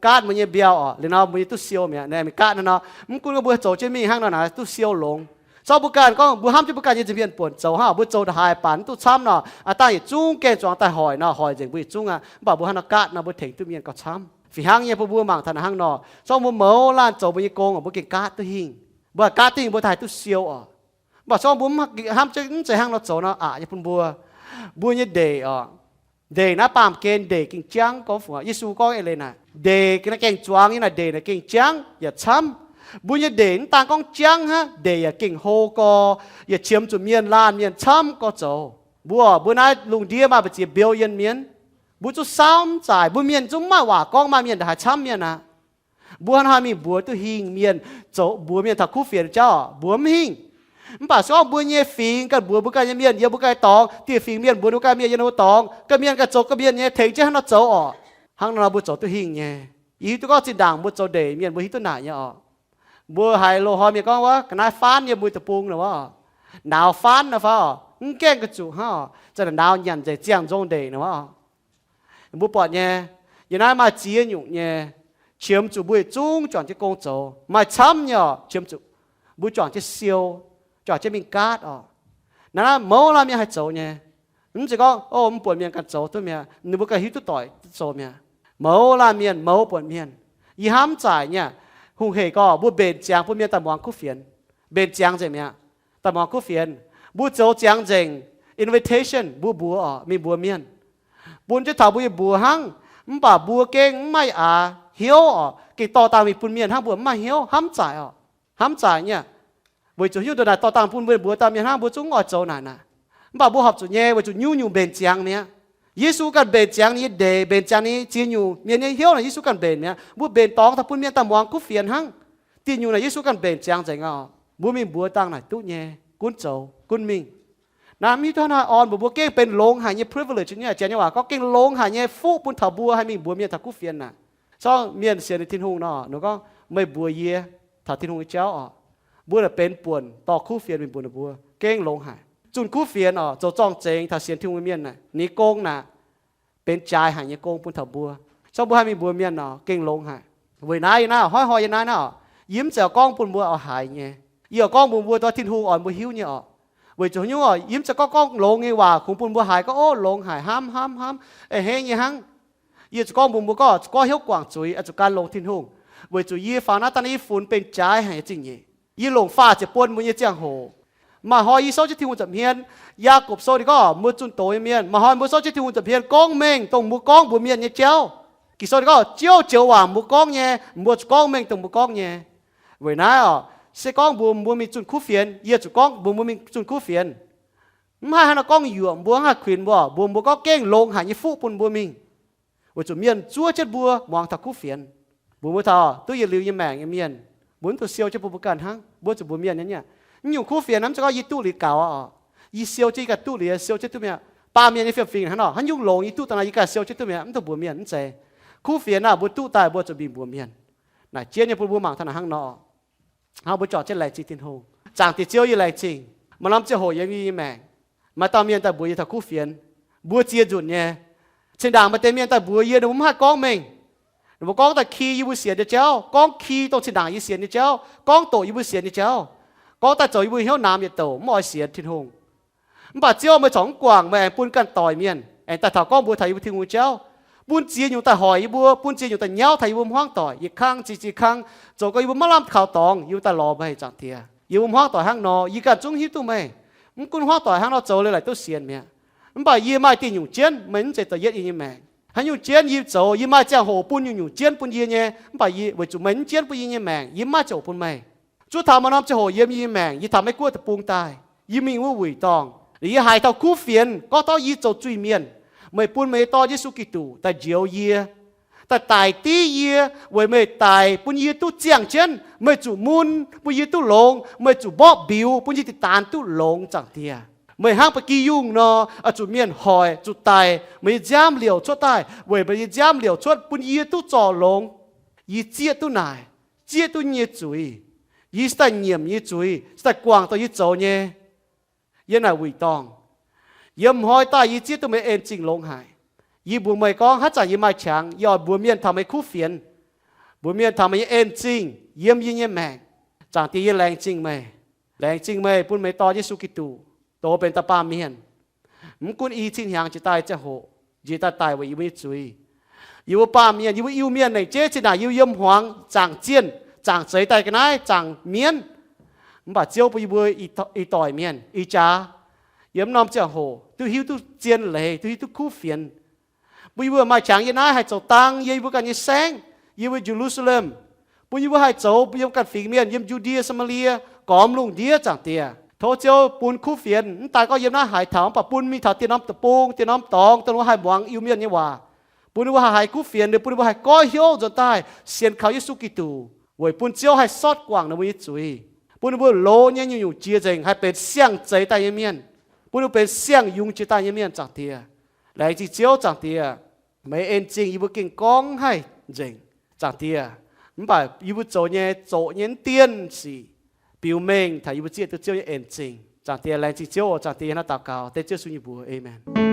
gaatv mbuo nyei mbiauh oc. Liuz nor mbuo nyei duqv siou mi'aqv, naaiv mingh gaatv naaiv nor. Mv gunv mbuo zoux jienv mingh hnangv nor naaic duqv siou longx. Zorqv mbuo ganh gorngv mbuo hnamv jienv mbuo ganh nyei nza'hmien buonc zoux hnangv, mbuo zoux ndongc haaix baac mv duqv camv nor, dangh yietc zungv gaengh zuangx daaih hoic nor, hoic nzengc mbuo yietc zungv aqv. Mv baac mbuo hnangv nor gaatv nor, mbuo tengx duqv mienh gauh camv. Fih hnangv nyei bun mbuo mangc taux naaic hnangv nor, zorqv mbuo mouz laanh zoux mbuo nyei gong, mbuo gengh gaatv duqv hingh. Mbuo haih gaatv duqv hingh, mbuo haih duqv siou oc. Mv baac zorqv mbuo mv hnamv jienv mv zeiz hnangv nor zoux nor, aqc nyei bun mbuo. Mbuo nyei ndeic oc, ndeic naaiv baamh gen ndeic gengh jangv gorngv fungc. Yesu gorngv eix leiz naaic, ndeic naaiv gaengh zuangx nyei naaic, ndeic naaic gengh jangv yaac camv. Mbuo nyei ndeic mv daan gorngv jangv hnangv, ndeic yaac gengh hlo gorx, yaac qiemx zuqc mienh laanh mienh camv gorx zoux. Mbuo, mbuo naaiv lungh ndiev maaih mbu'ziex billion mienh, mbuo zungv saauv mv zaaic, mbuo mienh zungv mv maaih waac gorngv, maaih mienh ndongc haaix camv mienh aqv. Mbuo hnangv haaix mingh mbuox duqv hingh mienh, zoux mbuox mienh taux kuv fienx jauv, mbuox mv hingh. Mv baac se gorngv mbuo nyei fingx ganh mbuox mbuo ganh nyei mienh, yiem mbuo ganh dorngx, dieh fingx mienh mbuox ninh mbuo ganh mienh yiem ninh mbuo dorngx, ganh mienh ganh zoux ganh mienh nyei, tengx jienv hnangv nor zoux oc. Hnangv nor mbuo zoux duqv hingh nyei. Yie hiuv duqv gorngv zinh ndaangc mbuo zoux ndeic mienh mbuo hiuv duqv naaic nyei oc. Mbuo haiz loz-hnoi mienh gorngv wuov ga'naaiv faanv yiem mbuo deic-bung nor wuov, nauz faanv nor fai oc, mv gaengh ga'zuqc hnangv oc, za'naaic nauz nyanc nzengc ziangh nzong ndeic nor wuov. Mbuo buatc nyei, yiem naaiv maaih ziex nyungc nyei, qiemx zuqc mbuo yietc zungv juangc jienv gong zoux. Maaih camv nyei oc, qiemx zuqc mbuo juangc jienv siou, juangc jienv mingh gaatv oc. Naaiv naaiv mouz laanh mienh haih zoux nyei. Mv zeiz gorngv, o, mv buonc mienh ganh zoux duqv mi'aqv, ninh mbuo ganh hiuv duqv doic duqv zoux mi'aqv. Mouz laanh mienh, mouz buonc mienh. Yie hnamv zaaic nyei, hungh hec gorx mbuo mbenc ziangx bun mienh daaih muangx kuv fienx. Mbenc ziangx nzengc mi'aqv, daaih muangx kuv fienx. Mbuo zoux ziangx nzengc, invitation, mbuo mbuox oc, mingh mbuox mienh, bun jienv taux mbuo nyei mbuox hnangv. Mv baac mbuo gengh mv maaih aax hnyouv oc, gengh dorh dangh mingh bun mienh hnangv, mbuo mv maaih hnyouv, hnamv zaaic oc. Hnamv zaaic nyei. Weic zuqc hiuv duqv naaic dorh dangh bun mbuo, mbuo daaih mienh hnangv, mbuo zungv oix zoux naaic naaic. Mv baac mbuo horpc zuqc nyei, weic zuqc nyungc-nyungc mbenc ziangx mi'aqv. Yesu ganh mbenc ziangx ninh nyei ndeic, mbenc ziangx ninh nyei ziex nyungc mienh nyei hnyouv naaic, Yesu ganh mbenc mi'aqv. Mbuo mbenc dorngx daaih bun mienh daaih muangx kuv fienx hnangv. Dieh nyungc naaic Yesu ganh mbenc ziangx nzengc oc. Mbuo mingh mbuox dangh naaic duqv nyei, gunv zoux gunv mingh. Naaiv mv hiuv duqv hnangv haaix orn mbuox mbuo, gengh benx longx haic nyei privilege nyei, janx nyei waac gorngv gengh longx haic nyei fuqv bun taux mbuo haih mingh mbuox mienh taux kuv fienx naaic. Zorqv mienh sienx Tin-Hungh nor, ninh gorngv, meih mbuox yie taux Tin-Hungh nyei jauv oc. Mbuo naaic benx buonc dorh kuv fienx mingh mbuox ninh mbuo, gengh longx haic. Zunh kuv fienx oc, zoux zorng-zengx taux sienx Tin-Hungh nyei mienh naaic, ninh nyei gong naaic benx jaaix haic nyei gong bun taux mbuo. Zorqv mbuo haih mingh mbuox mienh oc, gengh longx haic. Weic naaiv yie naaiv hnoi-hnoi yie naaiv naaiv oc, yie mv zeiz gorngv bun mbuo oix haiz nyei. Yie oix gorngv mbuox mbuo dongh Tin-Hungh oix mbuo hiuv nyei oc. Weic zuqc nyungc oc, yie mv zeiz gorngv gorngv longx nyei waac kungx bun mbuo haiz gorngv, o, longx haic, hnamv, hnamv, hnamv, a'hneiv nyei hnangv. Yie zuqc gorngv mbuox mbuo gorngv, zuqc gorngv hnyouv guangc zuiz, zuqc gan longx Tin-Hungh. Weic zuqc yie faaux naaiv daaih naaiv yie funx benx jaaix haic nyei zingh nyeic. Yie longc faah ziepc buonc mbuo nyei ziangh hoc. Maaih hnoi yie souv jienv Tin-Hungh nza'hmien. Yaagorpc Sou ninh gorngv, mbuo zunh doz nyei mienh, maaih hnoi mbuo souv jienv Tin-Hungh nza'hmien gorngv mengh dongh mbuo gorngv mbuox mienh nyei jauv. Ging-Sou ninh gorngv, Ziouv joux waac mbuo gorngv nyei, mbuo zuqc gorngv mengh dongh mbuo gorngv nyei. Weic naaiv oc, se gorngv mbuox mbuo mingh zunh kuv fienx, yie zuqc gorngv mbuox mbuo mingh zunh kuv fienx. Mv haih hnangv nor gorngv yuoqc mbuo, mv haih kuinx mbuo, mbuox mbuo gorngv gengh longx haic nyei fuqv bun mbuo mingh. Weic zuqc mienh zuov jienv mbuo muangx taux kuv fienx. Mbuox mbuo taux duqv yietc liuz nyei maengc nyei mienh, mbuo mv dungx siou jienv bun mbuo ganh hnangv, mbuo zuqc mbuox mienh nyei. Mv nyungc kuv fienx naaiv mv zeiz gorngv yie duqv liuz gaux oc. Yie siou jienv yie ganh duqv liuz, siou jienv duqv mi'aqv. Baamh mienh nyei fiem-fingx hnangv nor, haaix nyungc longx yie duqv daaih nor yie ganh siou jienv duqv mi'aqv, mv dungx mbuox mienh, mv zeiz. Kuv fienx naaic mbuo duqv daaih mbuo zuqc mingh mbuox mienh. Naaic jienv nyei bun mbuo mangc taux naaic hnangv nor. Hnangv mbuo juangc jienv laengz zingh Tin-Hungh. Zaangc Diex Ziouv, yie laengz zingh maaih norm ziangh hoc yiem yie nyei maengc, maaih dauh mienh daaih mbuox yie taux kuv fienx. Mbuo ziex nzunc nyei, zinh ndaangc maaih deix mienh daaih mbuox yie, ninh mbuo mv haih gorngv mengh. Ninh mbuo gorngv daaih ki yie mbuo sienx nyei jauv, gorngv ki dongh zinh ndaangc yie sienx nyei jauv, gorngv doqc yie mbuo sienx nyei jauv, gorngv daaih zoux yie mbuo hnyouv namx yietc douc mv oix sienx Tin-Hungh. Mv baac Ziouv, meih corc mv guangc, meih aengx bun ganh doic mienh aengx daaih taux gorngv mbuox taux yie mbuo Tin-Hungh nyei jauv, bun ziex nyungc daaih hoic yie mbuo, bun ziex nyungc daaih nyauv taux yie mbuo hmuangv doic, yietc kang ziex ziex kang, zoux gau yie mbuo maiv lamh kaux dorngx, yie mbuo daaih lorz meih, Zaangc Diex. Yie mbuo hmuangv doic hnangv nor, yie ganh zungv hiuv duqv meih. Mv gunv hmuangv doic hnangv nor zoux liuz laaic duqv sienx mi'aqv. Mv baac yie maaih diuh nyungc jienv, meih mv zeiz da'yietv yie nyei maengc. Haaix nyungc jienv yie zoux, yie maaih ziangh hoc bun nyungc-nyungc jienv bun yie nyei, mv baac yie weic zuqc meih mv jienv bun yie nyei maengc, yie mv maaih ziangh hoc bun meih. Zungv taux maaih norm ziangh hoc yiem yie nyei maengc, yie taux Meiv-Guoqv deic-bung daaih, yie mingh wuov wuic dorngh, yie haiz taux kuv fienx gorngv taux yie zoux zuiz-mienh, meih bun meih nyei Dorn Yesu Giduc daaih njoux yie, daaih daic div yie, weic meih daic bun yie duqv ziangh jienv. Meih zuqc mun bun yie duqv longx. Meih zuqc mborqv mbiuz bun yie dingc daanx duqv longx, Zaangc Diex. Meih hnangv ba'gi yungh nor, oix zuqc mienh hoic, zuqc daic meih nyei nziaamv liouc cuotv daaih, weic meih nyei nziaamv liouc cuotv bun yie duqv zorc longx. Yie zieqv duqv naaic, zieqv duqv nyei zuiz. Yie se daaih nyiemc nyei zuiz, se daaih guangc dongh yie zoux nyei. Yiem naaic wuic dorngh, yiem hnoi daaih yie zieqv duqv meih en zingh longx haic. Yie mbuox meih gorngv, haaix zanc yie maaih qangx, yie oix mbuox mienh taux meih kuv fienx, mbuox mienh taux meih nyei en zingh yiem yie nyei maengc. Zaangc Diex, yie laengz zingh meih. Laengz zingh meih bun meih Dorn, Yesu Giduc, douz benx dauh baamh mienh, mv gunv i cin hnyangx jiex daaih ziangh hoc, njiec daaih daic weic yie mbuo nyei zuiz. Yie mbuo baamh mienh, yie mbuo Iu-Mienh lengc jeiv zinh naaic yie mbuo yiem hmuangx zaangc zienh, zaangc zeix daaih ga'naaiv, zaangc mienv. Mv baac Ziouv bun yie mbuo ih doic mienh ih jaax, yiem norm ziangh hoc duqv hiuv duqv zien leiz, duqv hiuv duqv kuv fienx. Bun yie mbuo maaih qangx yiem naaiv haih zoux dang yiem yie mbuo ganh nyei saengv, yiem mbuo Ye^lu^saa^lem. Bun yie mbuo haih zoux yiem ganh fingx mienh, yiem Yu^ndie, Saa^maa^lie, gormx lungh ndiev, Zaangc Diex. Tov Ziouv bun kuv fienx, mv daaih gorngv yiem naaiv haaix taux, mv baac bun mingh taux dieh norm deic-bung, dieh norm dorngx, dongh ninh mbuo haih muangx Iu-Mienh nyei waac. Bun ninh mbuo haih haiz kuv fienx, bun ninh mbuo haih goiv hnyouv nzuonx daaih sienx kaux Yesu Giduc, weic bun Ziouv haih sortv guangc ninh mbuo nyei zuiz, bun ninh mbuo loz nyei nyungc-nyungc jiex nzengc, haih benx siang-zeix daaih nyei mienh, bun ninh mbuo benx siang-yungz jiex daaih nyei mienh, Zaangc Diex. Laengz zingh Ziouv, Zaangc Diex. Meih en zingh yie mbuo gengh gorngv haih nzengc, Zaangc Diex. Mv baac yie mbuo zoux nyei, zoqc nyei mv dienh sic biux mengh taux yie mbuo zieqv duqv Ziouv nyei en zingh. Zaangc Diex, laengz zingh Ziouv oc. Zaangc Diex, yie hnangv daux gaux dengv Ziouv Yesu nyei mbuox. Aamen.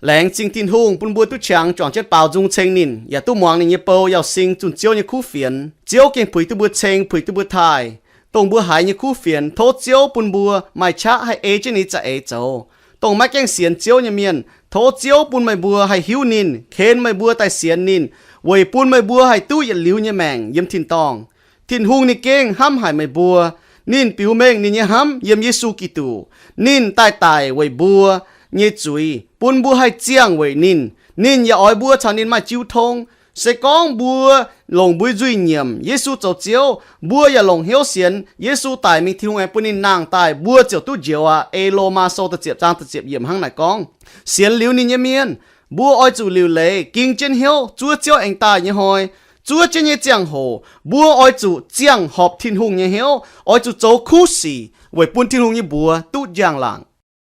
Laengz zingh Tin-Hungh bun mbuo duqv qangx juangc jienv baaux nzung ceng ninh, yaac duqv muangx ninh nyei bou Yauh Sing zunh Ziouv nyei kuv fienx. Ziouv gengh puix duqv mbuo ceng, puix duqv mbuo taaih, dongh mbuo haiz nyei kuv fienx. Tov Ziouv bun mbuo maaih qaqv haih ei jienv ninh za'eix zoux. Dongh maiv gaengh sienx Ziouv nyei mienh, tov Ziouv bun meih mbuo haih hiuv ninh, ken meih mbuo daaih sienx ninh, weic bun meih mbuo haih duqv yietc liuz nyei maengc yiem tin-dorngh. Tin-Hungh ninh gengh hnamv haic meih mbuo. Ninh biux mengh ninh nyei hnamv yiem Yesu Giduc. Ninh daaih daic weic mbuo nyei zuiz, bun mbuo haih ziangh weic ninh. Ninh yaac oix mbuo caux ninh maaih jiu tong. Se gorngv mbuo longc mbuo nzuih nyiemc Yesu zoux Ziouv, mbuo yaac longc hnyouv sienx Yesu daic mingh Tin-Hungh aengx bun ninh nangh daaih, mbuo ziouc duqv njoux aqv. Ei Lomaa Sou da'ziepc zaang da'ziepc yiemc hnangv naaic gorngv. Sienx liuz ninh nyei mienh, mbuo oix zuqc liuc leiz ging jienv hnyouv zuov Ziouv aengx daaih nyei hnoi. Zuov jienv nyei ziangh hoc mbuo oix zuqc ziangh horpc Tin-Hungh nyei hnyouv, oix zuqc zoux kuv sic weic bun Tin-Hungh nyei mbuox duqv njang-laangc.